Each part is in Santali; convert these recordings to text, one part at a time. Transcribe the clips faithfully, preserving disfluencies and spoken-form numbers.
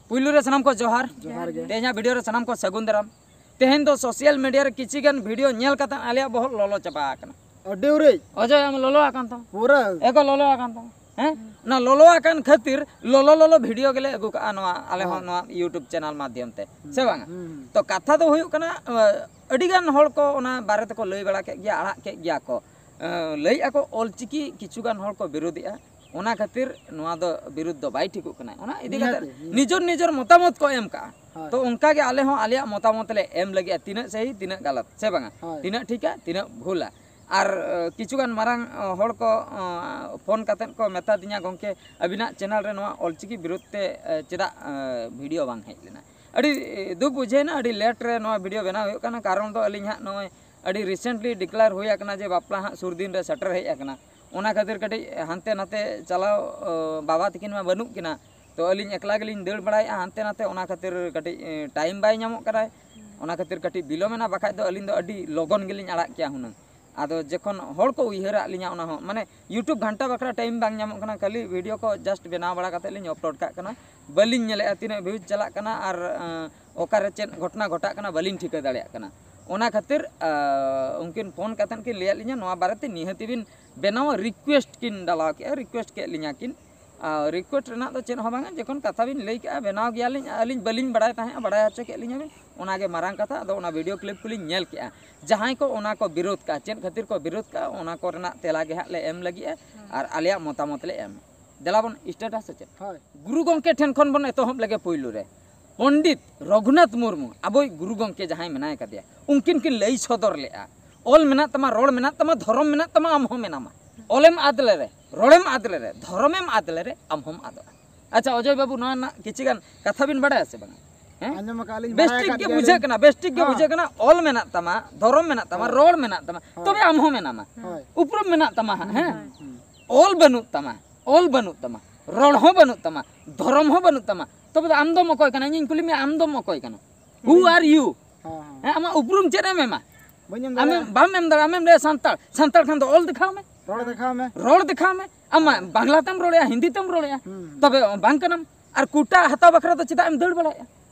ᱯᱩᱭᱞᱩ ᱨᱮ ᱥᱟᱱᱟᱢ ᱠᱚ ᱡᱚᱦᱟᱨ᱾ ᱡᱚᱦᱟᱨ ᱜᱮ᱾ ᱛᱮᱦᱮᱧᱟᱜ ᱵᱷᱤᱰᱤᱭᱳ ᱨᱮ ᱥᱟᱱᱟᱢ ᱠᱚ ᱥᱟᱹᱜᱩᱱ ᱫᱟᱨᱟᱢ᱾ ᱛᱮᱦᱮᱧ ᱫᱚ ᱥᱳᱥᱟᱞ ᱢᱤᱰᱤᱭᱟ ᱨᱮ ᱠᱤᱪᱷᱤ ᱜᱟᱱ ᱵᱷᱤᱰᱤᱭᱳ ᱧᱮᱞ ᱠᱟᱛᱮ ᱟᱞᱮᱭᱟᱜ ᱵᱚᱦᱚᱜ ᱞᱚᱞᱚ ᱪᱟᱵᱟ ᱟᱠᱟᱱᱟ᱾ ᱟᱹᱰᱤ ᱩᱨᱤᱡ᱾ ᱚᱡᱚᱭ, ᱟᱢ ᱞᱚᱞᱚ ᱟᱠᱟᱱ ᱛᱟᱢ᱾ ᱯᱩᱨᱟᱹ᱾ ᱮᱜᱚ ᱞᱚᱞᱚ ᱟᱠᱟᱱ ᱛᱟᱢ᱾ ᱦᱮᱸ? ᱚᱱᱟ ᱞᱚᱞᱚ ᱟᱠᱟᱱ ᱠᱷᱟᱹᱛᱤᱨ ᱞᱚᱞᱚ ᱞᱚᱞᱚ ᱵᱷᱤᱰᱤᱭᱳ ᱜᱮᱞᱮ ᱟᱹᱜᱩ ᱠᱟᱜᱼᱟ ᱱᱚᱣᱟ, ᱟᱞᱮ ᱦᱚᱸ ᱦᱳᱭ᱾ ᱱᱚᱣᱟ YouTube ᱪᱮᱱᱮᱞ ᱢᱟᱫᱽᱫᱷᱚᱢ ᱛᱮ᱾ ᱥᱮ ᱵᱟᱝᱟ? ᱦᱩᱸ, ᱦᱩᱸ᱾ ᱛᱚ ᱠᱟᱛᱷᱟ ᱫᱚ ᱦᱩᱭᱩᱜ ᱠᱟᱱᱟ, ᱟᱹ, ᱟᱹᱰᱤ ᱜᱟᱱ ᱦᱚᱲ ᱠᱚ ᱚᱱᱟ ᱵᱟᱨᱮ ᱛᱮᱠᱚ ᱞᱟᱹᱭ ᱵᱟᱲᱟ ᱠᱮᱫ ᱜᱮᱭᱟ, ᱟᱲᱟᱜ ᱠᱮᱫ ᱜᱮᱭᱟ ᱠᱚ᱾ ᱟᱹ, ᱞᱟᱹᱭᱮᱫᱼᱟ ᱠᱚ ᱚᱞᱪᱤᱠᱤ ᱠᱤᱪᱷᱩ ᱜᱟᱱ ᱦᱚᱲ ᱠᱚ ᱵᱤᱨᱳᱫᱮᱜᱼᱟ, ᱚᱱᱟ ᱠᱷᱟᱹᱛᱤᱨ ᱱᱚᱣᱟ ᱫᱚ ᱵᱤᱨᱩᱫᱽ ᱫᱚ ᱵᱟᱭ ᱴᱷᱤᱠᱚᱜ ᱠᱟᱱᱟ᱾ ᱚᱱᱟ ᱤᱫᱤ ᱠᱟᱛᱮ ᱱᱤᱦᱟᱹᱛ, ᱱᱤᱦᱟᱹᱛ᱾ ᱱᱤᱡᱚᱨ ᱱᱤᱡᱚᱨ ᱢᱚᱛᱟᱢᱚᱛ ᱠᱚ ᱮᱢ ᱠᱟᱜᱼᱟ᱾ ᱦᱳᱭ᱾ ᱛᱚ ᱚᱱᱠᱟ ᱜᱮ ᱟᱞᱮ ᱦᱚᱸ ᱟᱞᱮᱭᱟᱜ ᱢᱚᱛᱟᱢᱚᱛ ᱞᱮ ᱮᱢ ᱞᱟᱹᱜᱤᱫᱼᱟ, ᱛᱤᱱᱟᱹᱜ ᱥᱟᱹᱦᱤ, ᱛᱤᱱᱟᱹᱜ ᱜᱟᱞᱟᱛ, ᱥᱮ ᱵᱟᱝᱟ? ᱦᱳᱭ᱾ ᱛᱤᱱᱟᱹᱜ ᱴᱷᱤᱠᱟ, ᱛᱤᱱᱟᱹᱜ ᱵᱷᱩᱞᱟ᱾ ᱟᱨ, ᱟᱹ, ᱠᱤᱪᱷᱩ ᱜᱟᱱ ᱢᱟᱨᱟᱝ, ᱟᱹ, ᱦᱚᱲ ᱠᱚ, ᱟᱹ, ᱯᱷᱳᱱ ᱠᱟᱛᱮᱫ ᱠᱚ ᱢᱮᱛᱟ ᱫᱤᱧᱟ, "ᱜᱚᱢᱠᱮ, ᱟᱹᱵᱤᱱᱟᱜ ᱪᱮᱱᱮᱞ ᱨᱮ ᱱᱚᱣᱟ ᱚᱞᱪᱤᱠᱤ ᱵᱤᱨᱩᱫᱽ ᱛᱮ, ᱟᱹ, ᱪᱮᱫᱟᱜ, ᱟᱹ, ᱵᱷᱤᱰᱤᱭᱳ ᱵᱟᱝ ᱦᱮᱡ ᱞᱮᱱᱟ?" ᱟᱹᱰᱤ, ᱟᱹ, ᱫᱩᱠ ᱵᱩᱡᱷᱟᱹᱣᱮᱱᱟ, ᱟᱹᱰᱤ ᱞᱮᱴ ᱨᱮ ᱱᱚᱣᱟ ᱵᱷᱤᱰᱤᱭᱳ ᱵᱮᱱᱟᱣ ᱦᱩᱭᱩᱜ ᱠᱟᱱᱟ᱾ ᱠᱟᱨᱚᱱ ᱫᱚ ᱟᱹᱞᱤᱧ ᱦᱟᱸᱜ ᱱᱚᱜᱼᱚᱭ ᱟᱹᱰᱤ recently declare ᱦᱩᱭ ᱟᱠᱟᱱᱟ ᱡᱮ ᱵᱟᱯᱞᱟ ᱦᱟᱸᱜ ᱥᱩᱨ ᱫᱤᱱ ᱨᱮ ᱥᱮᱴᱮᱨ ᱦᱮᱡ ᱟᱠᱟᱱᱟ᱾ ᱚᱱᱟ ᱠᱷᱟᱹᱛᱤᱨ ᱠᱟᱹᱴᱤᱡ ᱦᱟᱱᱛᱮ ᱱᱟᱛᱮ ᱪᱟᱞᱟᱣ, ᱟᱹ, ᱵᱟᱵᱟ ᱛᱟᱹᱠᱤᱱ ᱢᱟ ᱵᱟᱹᱱᱩᱜ ᱠᱤᱱᱟ, ᱛᱚ ᱟᱹᱞᱤᱧ ᱮᱠᱞᱟ ᱜᱮᱞᱤᱧ ᱫᱟᱹᱲ ᱵᱟᱲᱟᱭᱮᱫᱼᱟ ᱦᱟᱱᱛᱮ ᱱᱟᱛᱮ, ᱚᱱᱟ ᱠᱷᱟᱹᱛᱤᱨ ᱠᱟᱹᱴᱤᱡ, ᱮ, ᱴᱟᱭᱤᱢ ᱵᱟᱭ ᱧᱟᱢᱚᱜ ᱠᱟᱱᱟᱭ, ᱚᱱᱟ ᱠᱷᱟᱹᱛᱤᱨ ᱠᱟᱹᱴᱤᱡ ᱵᱤᱞᱚᱢᱮᱱᱟ, ᱵᱟᱠᱷᱟᱡ ᱫᱚ ᱟᱹᱞᱤᱧ ᱫᱚ ᱟᱹᱰᱤ ᱞᱚᱜᱚᱱ ᱜᱮᱞᱤᱧ ᱟᱲᱟᱜ ᱠᱮᱭᱟ ᱦᱩᱱᱟᱹᱝ᱾ ᱟᱫᱚ ᱡᱚᱠᱷᱚᱱ ᱦᱚᱲ ᱠᱚ ᱩᱭᱦᱟᱹᱨᱟᱜ ᱞᱤᱧᱟ, ᱚᱱᱟ ᱦᱚᱸ ᱢᱟᱱᱮ YouTube ᱜᱷᱟᱱᱴᱟ ᱵᱟᱠᱷᱨᱟ ᱴᱟᱭᱤᱢ ᱵᱟᱝ ᱧᱟᱢᱚᱜ ᱠᱟᱱᱟ, ᱠᱷᱟᱹᱞᱤ ᱵᱷᱤᱰᱤᱭᱳ ᱠᱚ just ᱵᱮᱱᱟᱣ ᱵᱟᱲᱟ ᱠᱟᱛᱮ ᱞᱤᱧ ᱟᱯᱞᱳᱰ ᱠᱟᱜ ᱠᱟᱱᱟ, ᱵᱟᱹᱞᱤᱧ ᱧᱮᱞᱮᱫᱼᱟ ᱛᱤᱱᱟᱹᱜ ᱵᱷᱤᱭᱩᱡᱽ ᱪᱟᱞᱟᱜ ᱠᱟᱱᱟ ᱟᱨ, ᱮᱸ, ᱚᱠᱟᱨᱮ ᱪᱮᱫ ᱜᱷᱚᱴᱚᱱᱟ ᱜᱷᱚᱴᱟᱜ ᱠᱟᱱᱟ ᱵᱟᱹᱞᱤᱧ ᱴᱷᱤᱠᱟᱹ ᱫᱟᱲᱮᱭᱟᱜ ᱠᱟᱱᱟ᱾ ᱚᱱᱟ ᱠᱷᱟᱹᱛᱤᱨ, ᱟᱸ, ᱩᱱᱠᱤᱱ ᱯᱷᱳᱱ ᱠᱟᱛᱮᱫ ᱠᱤᱱ ᱞᱟᱹᱭᱟᱫ ᱞᱤᱧᱟ, ᱱᱚᱣᱟ ᱵᱟᱨᱮᱛᱮ ᱱᱤᱦᱟᱹᱛᱤ ᱵᱤᱱ ᱵᱮᱱᱟᱣᱟ, ᱨᱤᱠᱩᱭᱮᱥᱴ ᱠᱤᱱ ᱰᱟᱞᱟᱣ ᱠᱮᱜᱼᱟ, ᱨᱤᱠᱩᱭᱮᱥᱴ ᱠᱮᱫ ᱞᱤᱧᱟ ᱠᱤᱱ᱾ ᱟᱨ ᱨᱤᱠᱩᱭᱮᱥᱴ ᱨᱮᱱᱟᱜ ᱫᱚ ᱪᱮᱫ ᱦᱚᱸ ᱵᱟᱝᱟ, ᱡᱚᱠᱷᱚᱱ ᱠᱟᱛᱷᱟ ᱵᱤᱱ ᱞᱟᱹᱭ ᱠᱮᱜᱼᱟ, ᱵᱮᱱᱟᱣ ᱜᱮᱭᱟᱞᱤᱧ, ᱟᱹᱞᱤᱧ ᱵᱟᱹᱞᱤᱧ ᱵᱟᱲᱟᱭ ᱛᱟᱦᱮᱸᱫᱼᱟ, ᱵᱟᱲᱟᱭ ᱦᱚᱪᱚ ᱠᱮᱫ ᱞᱤᱧᱟ ᱵᱤᱱ, ᱚᱱᱟᱜᱮ ᱢᱟᱨᱟᱝ ᱠᱟᱛᱷᱟ᱾ ᱟᱫᱚ ᱚᱱᱟ ᱵᱷᱤᱰᱤᱭᱳ ᱠᱞᱤᱯ ᱠᱚᱞᱤᱧ ᱧᱮᱞ ᱠᱮᱜᱼᱟ, ᱡᱟᱦᱟᱸᱭ ᱠᱚ ᱚᱱᱟ ᱠᱚ ᱵᱤᱨᱳᱫ ᱠᱟᱜᱼᱟ, ᱪᱮᱫ ᱠᱷᱟᱹᱛᱤᱨ ᱠᱚ ᱵᱤᱨᱳᱫ ᱠᱟᱜᱼᱟ, ᱚᱱᱟ ᱠᱚᱨᱮᱱᱟᱜ ᱛᱮᱞᱟ ᱜᱮ ᱦᱟᱸᱜ ᱞᱮ ᱮᱢ ᱞᱟᱹᱜᱤᱫᱼᱟ᱾ ᱟᱨ ᱟᱞᱮᱭᱟᱜ ᱢᱚᱛᱟᱢᱚᱛ ᱞᱮ ᱮᱢᱟ᱾ ᱫᱮᱞᱟ ᱵᱚᱱ ᱥᱴᱟᱨᱴᱟ ᱥᱮ ᱪᱮᱫ? ᱦᱳᱭ᱾ ᱜᱩᱨᱩ ᱜᱚᱢᱠᱮ ᱴᱷᱮᱱ ᱠᱷᱚᱱ ᱵᱚᱱ ᱮᱛᱚᱦᱚᱵ ᱞᱮᱜᱮ ᱯᱳᱭᱞᱳ ᱨᱮ᱾ ᱯᱚᱱᱰᱤᱛ ᱨᱚᱜᱷᱩᱱᱟᱛᱷ ᱢᱩᱨᱢᱩ, ᱟᱵᱚᱭᱤᱡ ᱜᱩᱨᱩ ᱜᱚᱢᱠᱮ ᱡᱟᱦᱟᱸᱭ ᱢᱮᱱᱟᱭ ᱠᱟᱫᱮᱭᱟ, ᱩᱱᱠᱤᱱ ᱠᱤᱱ ᱞᱟᱹᱭ ᱥᱚᱫᱚᱨ ᱞᱮᱜᱼᱟ, "ᱚᱞ ᱢᱮᱱᱟᱜ ᱛᱟᱢᱟ, ᱨᱚᱲ ᱢᱮᱱᱟᱜ ᱛᱟᱢᱟ, ᱫᱷᱚᱨᱚᱢ ᱢᱮᱱᱟᱜ ᱛᱟᱢᱟ, ᱟᱢ ᱦᱚᱸ ᱢᱮᱱᱟᱢᱟ᱾ ᱚᱞᱮᱢ ᱟᱫ ᱞᱮᱨᱮ, ᱨᱚᱲᱮᱢ ᱟᱫ ᱞᱮᱨᱮ, ᱫᱷᱚᱨᱚᱢᱮᱢ ᱟᱫ ᱞᱮᱨᱮ, ᱟᱢ ᱦᱚᱸᱢ ᱟᱫᱚᱜᱼᱟ᱾" ᱟᱪᱪᱷᱟ ᱚᱡᱚᱭ ᱵᱟᱹᱵᱩ, ᱱᱚᱣᱟ ᱨᱮᱱᱟᱜ ᱠᱤᱪᱷᱤ ᱜᱟᱱ ᱠᱟᱛᱷᱟ ᱵᱤᱱ ᱵᱟᱲᱟᱭᱟ ᱥᱮ ᱵᱟᱝᱟ? ᱦᱮᱸ? ᱟᱸᱡᱚᱢ ᱟᱠᱟᱫ ᱞᱤᱧ, ᱵᱮᱥ ᱵᱟᱲᱟᱭ ᱴᱷᱤᱠ ᱟᱠᱟᱫ ᱜᱮ ᱜᱮᱭᱟᱞᱤᱧ᱾ ᱵᱩᱡᱷᱟᱹᱜ ᱠᱟᱱᱟ, ᱵᱮᱥ ᱴᱷᱤᱠ ᱜᱮ ᱦᱮᱸ᱾ ᱵᱩᱡᱷᱟᱹᱜ ᱠᱟᱱᱟ, ᱚᱞ ᱢᱮᱱᱟᱜ ᱛᱟᱢᱟ, ᱦᱮᱸ᱾ ᱫᱷᱚᱨᱚᱢ ᱢᱮᱱᱟᱜ ᱛᱟᱢᱟ, ᱦᱳᱭ᱾ ᱨᱚᱲ ᱢᱮᱱᱟᱜ ᱛᱟᱢᱟ, ᱦᱳᱭ᱾ ᱛᱚᱵᱮ ᱟᱢ ᱦᱚᱸ ᱢᱮᱱᱟᱢᱟ, ᱦᱮᱸ? ᱦᱩᱸ, ᱦᱩᱸ᱾ ᱚᱞ ᱵᱟᱹᱱᱩᱜ ᱛᱟᱢᱟ, ᱚᱞ ᱵᱟᱹᱱᱩᱜ ᱛᱟᱢᱟ, ᱨᱚᱲ ᱦᱚᱸ ᱵᱟᱹᱱᱩᱜ ᱛᱟᱢᱟ, ᱫᱷᱚᱨᱚᱢ ᱦᱚᱸ ᱵᱟᱹᱱᱩᱜ ᱛᱟᱢᱟ, ᱛᱚᱵᱮ ᱫᱚ ᱟᱢ ᱫᱚᱢ ᱚᱠᱚᱭ ᱠᱟᱱᱟ? ᱤᱧᱤᱧ ᱠᱩᱞᱤ ᱢᱮᱭᱟ, ᱟᱢ ᱫᱚᱢ ᱚᱠᱚᱭ ᱠᱟᱱᱟ? Who ᱦᱮᱸ᱾ Are you? ᱦᱮᱸ, ᱦᱮᱸ᱾ ᱦᱮᱸ, ᱟᱢᱟᱜ ᱩᱯᱨᱩᱢ ᱪᱮᱫ ᱮᱢ ᱮᱢᱟ? ᱵᱟᱹᱧ ᱮᱢ ᱟᱢᱮᱢ, ᱫᱟᱲᱮᱭᱟᱜᱼᱟ᱾ ᱵᱟᱢ ᱮᱢ ᱫᱟᱲᱮᱭᱟᱜᱼᱟ, ᱟᱢᱮᱢ ᱞᱟᱹᱭᱟ ᱥᱟᱱᱛᱟᱲ, ᱥᱟᱱᱛᱟᱲ ᱠᱷᱟᱱ ᱫᱚ ᱚᱞ ᱫᱮᱠᱷᱟᱣ ᱢᱮ᱾ ᱨᱚᱲ ᱫᱮᱠᱷᱟᱣ ᱢᱮ᱾ ᱨᱚᱲ ᱫᱮᱠᱷᱟᱣ ᱢᱮ᱾ ᱟᱢ ᱢᱟ ᱵᱟᱝᱞᱟ ᱛᱮᱢ ᱨᱚᱲᱮᱜᱼᱟ, ᱦᱤᱱᱫᱤ ᱛᱮᱢ ᱨᱚᱲᱮᱜᱼᱟ, ᱦᱩᱸ᱾ ᱛᱚᱵᱮ ᱵᱟᱝ ᱠᱟᱱᱟᱢ᱾ ᱟᱨ ᱠᱳᱴᱟ ᱦᱟᱛᱟᱣ ᱵᱟᱠᱷᱨᱟ ᱫᱚ ᱪᱮᱫᱟᱜ ᱮᱢ ᱫᱟᱹᱲ ᱵᱟᱲᱟᱭᱮᱫᱼᱟ?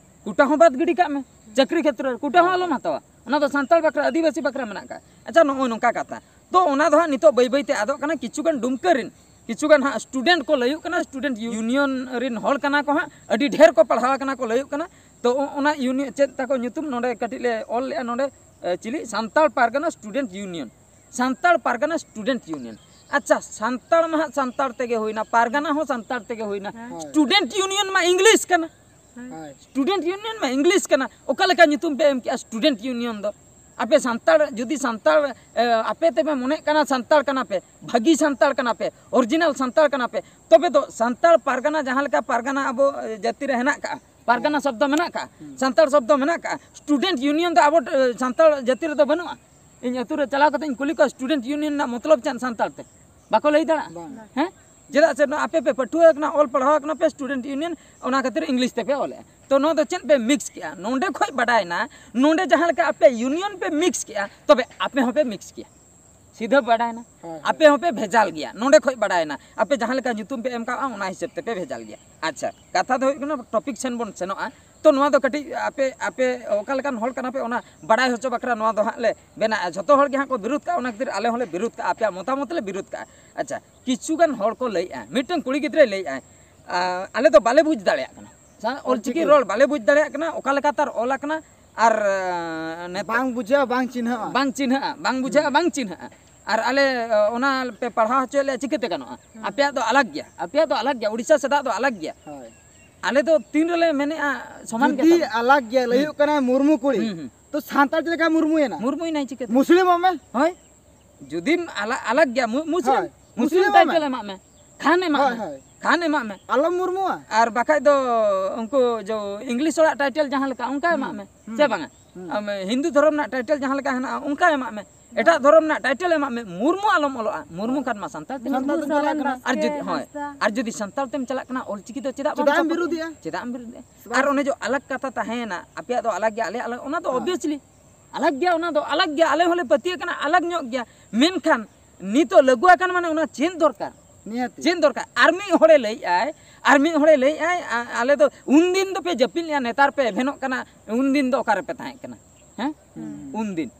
ᱠᱳᱴᱟ ᱦᱚᱸ ᱵᱟᱫ ᱜᱤᱰᱤ ᱠᱟᱜ ᱢᱮ, ᱪᱟᱹᱠᱨᱤ ᱠᱷᱮᱛᱨᱚ ᱨᱮ ᱠᱳᱴᱟ ᱦᱚᱸ ᱟᱞᱚᱢ ᱦᱟᱛᱟᱣᱟ, ᱚᱱᱟ ᱫᱚ ᱥᱟᱱᱛᱟᱲ ᱵᱟᱠᱷᱨᱟ, ᱟᱹᱫᱤᱵᱟᱹᱥᱤ ᱵᱟᱠᱷᱨᱟ ᱢᱮᱱᱟᱜ ᱠᱟᱜᱼᱟ᱾ ᱟᱪᱪᱷᱟ, ᱱᱚᱜᱼᱚᱭ ᱱᱚᱝᱠᱟ ᱠᱟᱛᱷᱟ᱾ ᱛᱚ ᱚᱱᱟ ᱫᱚ ᱦᱟᱸᱜ ᱱᱤᱛᱚᱜ ᱵᱟᱹᱭ ᱵᱟᱹᱭ ᱛᱮ ᱟᱫᱚᱜ ᱠᱟᱱᱟ᱾ ᱠᱤᱪᱷᱩ ᱜᱟᱱ ᱰᱩᱢᱠᱟᱹ ᱨᱮᱱ, ᱠᱤᱪᱷᱩ ᱜᱟᱱ ᱦᱟᱸᱜ ᱥᱴᱩᱰᱮᱱᱴ ᱠᱚ ᱞᱟᱹᱭᱩᱜ ᱠᱟᱱᱟ, ᱥᱴᱩᱰᱮᱱᱴ ᱤᱭᱩᱱᱤᱭᱚᱱ ᱨᱮᱱ ᱦᱚᱲ ᱠᱟᱱᱟ ᱠᱚ ᱦᱟᱸᱜ, ᱟᱹᱰᱤ ᱰᱷᱮᱨ ᱠᱚ ᱯᱟᱲᱦᱟᱣ ᱠᱟᱱᱟ ᱠᱚ ᱞᱟᱹᱭᱩᱜ ᱠᱟᱱᱟ᱾ ᱛᱚ ᱚ-, ᱚᱱᱟ ᱤᱭᱩᱱᱤᱭᱚᱱ ᱪᱮᱫ ᱛᱟᱠᱚ ᱧᱩᱛᱩᱢ ᱱᱚᱰᱮ ᱠᱟᱹᱴᱤᱡ ᱞᱮ ᱚᱞ ᱞᱮᱜᱼᱟ ᱱᱚᱰᱮ, ᱮ, ᱪᱤᱞᱤ? ᱥᱟᱱᱛᱟᱲ ᱯᱟᱨᱜᱟᱱᱟ ᱥᱴᱩᱰᱮᱱᱴ ᱤᱭᱩᱱᱤᱭᱚᱱ, ᱥᱟᱱᱛᱟᱲ ᱯᱟᱨᱜᱟᱱᱟ ᱥᱴᱩᱰᱮᱱᱴ ᱤᱭᱩᱱᱤᱭᱚᱱ᱾ ᱟᱪᱪᱷᱟ, ᱥᱟᱱᱛᱟᱲ ᱢᱟ ᱦᱟᱸᱜ ᱥᱟᱱᱛᱟᱲ ᱛᱮᱜᱮ ᱦᱩᱭᱱᱟ, ᱯᱟᱨᱜᱟᱱᱟ ᱦᱚᱸ ᱥᱟᱱᱛᱟᱲ ᱛᱮᱜᱮ ᱦᱩᱭᱱᱟ, ᱦᱮᱸ᱾ ᱥᱴᱩᱰᱮᱱᱴ ᱤᱭᱩᱱᱤᱭᱚᱱ ᱢᱟ ᱤᱝᱞᱤᱥ ᱠᱟᱱᱟ᱾ ᱦᱳᱭ᱾ ᱥᱴᱩᱰᱮᱱᱴ ᱤᱭᱩᱱᱤᱭᱚᱱ ᱢᱟ ᱤᱝᱞᱤᱥ ᱠᱟᱱᱟ, ᱚᱠᱟ ᱞᱮᱠᱟ ᱧᱩᱛᱩᱢ ᱯᱮ ᱮᱢ ᱠᱮᱜᱼᱟ ᱥᱴᱩᱰᱮᱱᱴ ᱤᱭᱩᱱᱤᱭᱚᱱ ᱫᱚ? ᱟᱯᱮ ᱥᱟᱱᱛᱟᱲ, ᱡᱩᱫᱤ ᱥᱟᱱᱛᱟᱲ, ᱮ, ᱟᱯᱮ ᱛᱮᱯᱮ ᱢᱚᱱᱮᱜ ᱠᱟᱱᱟ ᱥᱟᱱᱛᱟᱲ ᱠᱟᱱᱟ ᱯᱮ, ᱵᱷᱟᱹᱜᱤ ᱥᱟᱱᱛᱟᱲ ᱠᱟᱱᱟ ᱯᱮ, ᱚᱨᱤᱡᱤᱱᱟᱞ ᱥᱟᱱᱛᱟᱲ ᱠᱟᱱᱟ ᱯᱮ, ᱛᱚᱵᱮ ᱫᱚ ᱥᱟᱱᱛᱟᱲ ᱯᱟᱨᱜᱟᱱᱟ ᱡᱟᱦᱟᱸ ᱞᱮᱠᱟ ᱯᱟᱨᱜᱟᱱᱟ ᱟᱵᱚ, ᱮ, ᱡᱟᱹᱛᱤ ᱨᱮ ᱦᱮᱱᱟᱜ ᱠᱟᱜᱼᱟ, ᱯᱟᱨᱜᱟᱱᱟ ᱦᱮᱸ᱾ ᱥᱚᱵᱫᱚ ᱢᱮᱱᱟᱜ ᱠᱟᱜᱼᱟ, ᱦᱩᱸ᱾ ᱥᱟᱱᱛᱟᱲ ᱥᱚᱵᱫᱚ ᱢᱮᱱᱟᱜ ᱠᱟᱜᱼᱟ, ᱥᱴᱩᱰᱮᱱᱴ ᱤᱭᱩᱱᱤᱭᱚᱱ ᱫᱚ ᱟᱵᱚ, ᱮ, ᱥᱟᱱᱛᱟᱲ ᱡᱟᱹᱛᱤ ᱨᱮᱫᱚ ᱵᱟᱹᱱᱩᱜᱼᱟ᱾ ᱤᱧ ᱟᱹᱛᱩ ᱨᱮ ᱪᱟᱞᱟᱣ ᱠᱟᱛᱮ ᱤᱧ ᱠᱩᱞᱤ ᱠᱚᱣᱟ, ᱥᱴᱩᱰᱮᱱᱴ ᱤᱭᱩᱱᱤᱭᱚᱱ ᱨᱮᱱᱟᱜ ᱢᱚᱛᱞᱚᱵ ᱪᱮᱫ ᱥᱟᱱᱛᱟᱲ ᱛᱮ? ᱵᱟᱠᱚ ᱞᱟᱹᱭ ᱫᱟᱲᱮᱭᱟᱜᱼᱟ᱾ ᱵᱟᱝ᱾ ᱦᱮᱸ? ᱪᱮᱫᱟᱜ ᱥᱮ ᱱᱚᱣᱟ ᱟᱯᱮ ᱯᱮ ᱯᱟᱹᱴᱷᱩᱣᱟᱹ ᱠᱟᱱᱟ, ᱚᱞ ᱯᱟᱲᱦᱟᱣ ᱠᱟᱱᱟ ᱯᱮ, ᱥᱴᱩᱰᱮᱱᱴ ᱤᱭᱩᱱᱤᱭᱚᱱ, ᱚᱱᱟ ᱠᱷᱟᱹᱛᱤᱨ ᱤᱝᱞᱤᱥ ᱛᱮᱯᱮ ᱚᱞᱮᱜᱼᱟ᱾ ᱛᱚ ᱱᱚᱣᱟ ᱫᱚ ᱪᱮᱫ ᱯᱮ ᱢᱤᱠᱥ ᱠᱮᱜᱼᱟ? ᱱᱚᱰᱮ ᱠᱷᱚᱡ ᱵᱟᱰᱟᱭᱱᱟ, ᱱᱚᱰᱮ ᱡᱟᱦᱟᱸ ᱞᱮᱠᱟ ᱟᱯᱮ ᱤᱭᱩᱱᱤᱭᱚᱱ ᱯᱮ ᱢᱤᱠᱥ ᱠᱮᱜᱼᱟ, ᱛᱚᱵᱮ ᱟᱯᱮ ᱦᱚᱸᱯᱮ ᱢᱤᱠᱥ ᱠᱮᱭᱟ᱾ ᱥᱤᱫᱷᱟᱹ ᱵᱟᱰᱟᱭᱱᱟ, ᱦᱳᱭ, ᱦᱳᱭ᱾ ᱟᱯᱮ ᱦᱚᱸᱯᱮ ᱵᱷᱮᱡᱟᱞ ᱜᱮᱭᱟ᱾ ᱱᱚᱰᱮ ᱠᱷᱚᱡ ᱵᱟᱰᱟᱭᱱᱟ, ᱟᱯᱮ ᱡᱟᱦᱟᱸ ᱞᱮᱠᱟ ᱧᱩᱛᱩᱢ ᱯᱮ ᱮᱢ ᱠᱟᱜᱼᱟ, ᱚᱱᱟ ᱦᱤᱥᱟᱹᱵ ᱛᱮᱯᱮ ᱵᱷᱮᱡᱟᱞ ᱜᱮᱭᱟ᱾ ᱟᱪᱪᱷᱟ, ᱠᱟᱛᱷᱟ ᱫᱚ ᱦᱩᱭᱩᱜ ᱠᱟᱱᱟ, ᱴᱚᱯᱤᱠ ᱥᱮᱱ ᱵᱚᱱ ᱥᱮᱱᱚᱜᱼᱟ᱾ ᱛᱚ ᱱᱚᱣᱟ ᱫᱚ ᱠᱟᱹᱴᱤᱡ ᱟᱯᱮ, ᱟᱯᱮ ᱚᱠᱟ ᱞᱮᱠᱟᱱ ᱦᱚᱲ ᱠᱟᱱᱟ ᱯᱮ, ᱚᱱᱟ ᱵᱟᱰᱟᱭ ᱦᱚᱪᱚ ᱵᱟᱠᱷᱨᱟ ᱱᱚᱣᱟ ᱫᱚ ᱦᱟᱸᱜ ᱞᱮ ᱵᱮᱱᱟᱜᱼᱟ᱾ ᱡᱷᱚᱛᱚ ᱦᱚᱲ ᱜᱮ ᱦᱟᱸᱜ ᱠᱚ ᱵᱤᱨᱳᱫ ᱠᱟᱜᱼᱟ, ᱚᱱᱟ ᱠᱷᱟᱹᱛᱤᱨ ᱟᱞᱮ ᱦᱚᱸᱞᱮ ᱵᱤᱨᱳᱫ ᱠᱟᱜᱼᱟ, ᱟᱯᱮᱭᱟᱜ ᱢᱚᱛᱟᱢᱚᱛ ᱞᱮ ᱵᱤᱨᱳᱫ ᱠᱟᱜᱼᱟ᱾ ᱟᱪᱪᱷᱟ, ᱠᱤᱪᱷᱩ ᱜᱟᱱ ᱦᱚᱲ ᱠᱚ ᱞᱟᱹᱭᱮᱜᱼᱟ, ᱢᱤᱫᱴᱟᱝ ᱠᱩᱲᱤ ᱜᱤᱫᱽᱨᱟᱹᱭ ᱞᱟᱹᱭᱮᱜᱼᱟᱭ, ᱟ, ᱟᱞᱮ ᱫᱚ ᱵᱟᱞᱮ ᱵᱩᱡᱽ ᱫᱟᱲᱮᱭᱟᱜ ᱠᱟᱱᱟ᱾ ᱥᱟ-, ᱚᱞᱪᱤᱠᱤ ᱚᱞᱪᱤᱠᱤ᱾ ᱨᱚᱲ ᱵᱟᱞᱮ ᱵᱩᱡᱽ ᱫᱟᱲᱮᱭᱟᱜ ᱠᱟᱱᱟ, ᱚᱠᱟ ᱞᱮᱠᱟᱛᱮ ᱟᱨ ᱚᱞ ᱟᱠᱟᱱᱟ, ᱟᱨ, ᱟ, ᱱᱮᱛᱟᱨ ᱵᱟᱝ ᱵᱩᱡᱷᱟᱹᱜᱼᱟ, ᱵᱟᱝ ᱪᱤᱱᱦᱟᱹᱜᱼᱟ᱾ ᱵᱟᱝ ᱪᱤᱱᱦᱟᱹᱜᱼᱟ, ᱵᱟᱝ ᱵᱩᱡᱷᱟᱹᱜᱼᱟ, ᱦᱩᱸ᱾ ᱵᱟᱝ ᱪᱤᱱᱦᱟᱹᱜᱼᱟ᱾ ᱟᱨ ᱟᱞᱮ, ᱟ, ᱚᱱᱟ ᱯᱮ ᱯᱟᱲᱦᱟᱣ ᱦᱚᱪᱚᱭᱮᱫ ᱞᱮᱭᱟ, ᱪᱤᱠᱟᱹᱛᱮ ᱜᱟᱱᱚᱜᱼᱟ? ᱦᱩᱸ᱾ ᱟᱯᱮᱭᱟᱜ ᱫᱚ ᱟᱞᱟᱜᱽ ᱜᱮᱭᱟ, ᱟᱯᱮᱭᱟᱜ ᱫᱚ ᱟᱞᱟᱜᱽ ᱜᱮᱭᱟ, ᱩᱲᱤᱥᱥᱟ ᱥᱮᱫᱟᱜ ᱫᱚ ᱟᱞᱟᱜᱽ ᱜᱮᱭᱟ᱾ ᱦᱳᱭ᱾ ᱟᱞᱮ ᱫᱚ ᱛᱤᱱ ᱨᱮᱞᱮ ᱢᱮᱱᱮᱜᱼᱟ ᱥᱚᱢᱟᱱ ᱜᱮ ᱡᱩᱫᱤ ᱛᱟᱵᱚᱱᱟ᱾ ᱟᱞᱟᱜᱽ ᱜᱮᱭᱟ, ᱦᱩᱸ᱾ ᱞᱟᱹᱭᱚᱜ ᱠᱟᱱᱟ ᱢᱩᱨᱢᱩ ᱠᱩᱲᱤ, ᱦᱩᱸ, ᱦᱩᱸ᱾ ᱛᱚ ᱥᱟᱱᱛᱟᱲ ᱪᱮᱫ ᱞᱮᱠᱟ ᱢᱩᱨᱢᱩᱭᱮᱱᱟ? ᱢᱩᱨᱢᱩᱭᱮᱱᱟᱭ ᱪᱤᱠᱟᱹᱛᱮ? ᱢᱩᱥᱞᱤᱢᱚᱜ ᱢᱮ᱾ ᱦᱳᱭ᱾ ᱡᱩᱫᱤᱢ ᱟᱞᱟ-, ᱟᱞᱟᱜᱽ ᱜᱮᱭᱟ, ᱢᱩ-, ᱢᱩᱥᱞᱤᱢ, ᱦᱳᱭ, ᱢᱩᱥᱞᱤᱢ ᱢᱩᱥᱞᱤᱢᱚᱜ ᱢᱮ᱾ ᱴᱟᱭᱴᱮᱞ ᱮᱢᱟᱜ ᱢᱮ, ᱠᱷᱟᱱ ᱮᱢᱟᱜ ᱦᱳᱭ, ᱢᱮ, ᱦᱳᱭ᱾ ᱠᱷᱟᱱ ᱮᱢᱟᱜ ᱢᱮ᱾ ᱟᱞᱚᱢ ᱢᱩᱨᱢᱩᱜᱼᱟ᱾ ᱟᱨ ᱵᱟᱠᱷᱟᱡ ᱫᱚ ᱩᱱᱠᱩ ᱡᱚ ᱤᱝᱞᱤᱥ ᱦᱚᱲᱟᱜ ᱴᱟᱭᱴᱮᱞ ᱡᱟᱦᱟᱸ ᱞᱮᱠᱟ, ᱚᱱᱠᱟ ᱦᱩᱸ, ᱮᱢᱟᱜ ᱢᱮ, ᱦᱩᱸ᱾ ᱥᱮ ᱵᱟᱝᱟ? ᱦᱩᱸ᱾ ᱟᱢ ᱦᱤᱱᱫᱩ ᱫᱷᱚᱨᱚᱢ ᱨᱮᱱᱟᱜ ᱴᱟᱭᱴᱮᱞ ᱡᱟᱦᱟᱸ ᱞᱮᱠᱟ ᱦᱮᱱᱟᱜᱼᱟ, ᱚᱱᱠᱟ ᱮᱢᱟᱜ ᱢᱮ᱾ ᱮᱴᱟᱜ ᱫᱷᱚᱨᱚᱢ ᱨᱮᱱᱟᱜ ᱴᱟᱭᱴᱮᱞ ᱮᱢᱟᱜ ᱢᱮ, ᱢᱩᱨᱢᱩ ᱟᱞᱚᱢ ᱚᱞᱚᱜᱼᱟ, ᱢᱩᱨᱢᱩ ᱠᱷᱟᱱ ᱢᱟ ᱥᱟᱱᱛᱟᱲ ᱛᱮ ᱥᱟᱱᱛᱟᱲ ᱢᱩᱨᱢᱩ᱾ ᱛᱮᱢ ᱪᱟᱞᱟᱜ ᱥᱚᱨᱮᱱ ᱠᱟᱱᱟ᱾ ᱵᱟᱥᱠᱮ ᱟᱨ ᱡᱩᱫᱤ, ᱦᱳᱭ, ᱦᱟᱸᱥᱫᱟ᱾ ᱟᱨ ᱡᱩᱫᱤ ᱥᱟᱱᱛᱟᱲ ᱛᱮᱢ ᱪᱟᱞᱟᱜ ᱠᱟᱱᱟ, ᱚᱞᱪᱤᱠᱤ ᱫᱚ ᱪᱮᱫᱟᱜ ᱵᱟᱢ ᱪᱮᱫᱟᱜ ᱮᱢ ᱥᱟᱯᱳᱨᱴ ᱵᱤᱨᱳᱫᱷᱮᱜᱼᱟ? ᱮᱫᱟ? ᱪᱮᱫᱟᱜ ᱮᱢ ᱵᱤᱨᱳᱫᱷᱮᱜᱼᱟ? ᱵᱟᱥ᱾ ᱟᱨ ᱚᱱᱮ ᱡᱮ ᱟᱞᱟᱜᱽ ᱠᱟᱛᱷᱟ ᱛᱟᱦᱮᱸᱭᱮᱱᱟ, ᱟᱯᱮᱭᱟᱜ ᱫᱚ ᱟᱞᱟᱜᱽ ᱜᱮᱭᱟ, ᱟᱞᱮᱭᱟᱜ ᱟᱞᱟᱜᱽ, ᱚᱱᱟ ᱫᱚ ᱦᱳᱭ᱾ ᱚᱵᱵᱷᱤᱭᱟᱥᱞᱤ ᱟᱞᱟᱜᱽ ᱜᱮᱭᱟ, ᱚᱱᱟ ᱫᱚ ᱟᱞᱟᱜᱽ ᱜᱮᱭᱟ, ᱟᱞᱮ ᱦᱚᱸᱞᱮ ᱯᱟᱹᱛᱭᱟᱹᱜ ᱠᱟᱱᱟ, ᱟᱞᱟᱜᱽ ᱧᱚᱜ ᱜᱮᱭᱟ᱾ ᱢᱮᱱᱠᱷᱟᱱ ᱱᱤᱛᱚᱜ ᱞᱟᱹᱜᱩ ᱟᱠᱟᱱ ᱢᱟᱱᱮ ᱚᱱᱟ ᱪᱮᱫ ᱫᱚᱨᱠᱟᱨ? ᱱᱤᱦᱟᱹᱛᱤ᱾ ᱪᱮᱫ ᱫᱚᱨᱠᱟᱨ? ᱟᱨ ᱢᱤᱫ ᱦᱚᱲᱮ ᱞᱟᱹᱭᱮᱫᱼᱟᱭ, ᱟᱨ ᱢᱤᱫ ᱦᱚᱲᱮ ᱞᱟᱹᱭᱮᱫᱼᱟᱭ, "ᱟ-, ᱟᱞᱮ ᱫᱚ ᱩᱱᱫᱤᱱ ᱫᱚᱯᱮ ᱡᱟᱹᱯᱤᱫ ᱞᱮᱜᱼᱟ, ᱱᱮᱛᱟᱨ ᱯᱮ ᱮᱵᱷᱮᱱᱚᱜ ᱠᱟᱱᱟ, ᱩᱱᱫᱤᱱ ᱫᱚ ᱚᱠᱟ ᱨᱮᱯᱮ ᱛᱟᱦᱮᱸ ᱠᱟᱱᱟ?" ᱦᱮᱸ? ᱦᱩᱸ᱾ ᱩᱱᱫᱤᱱ᱾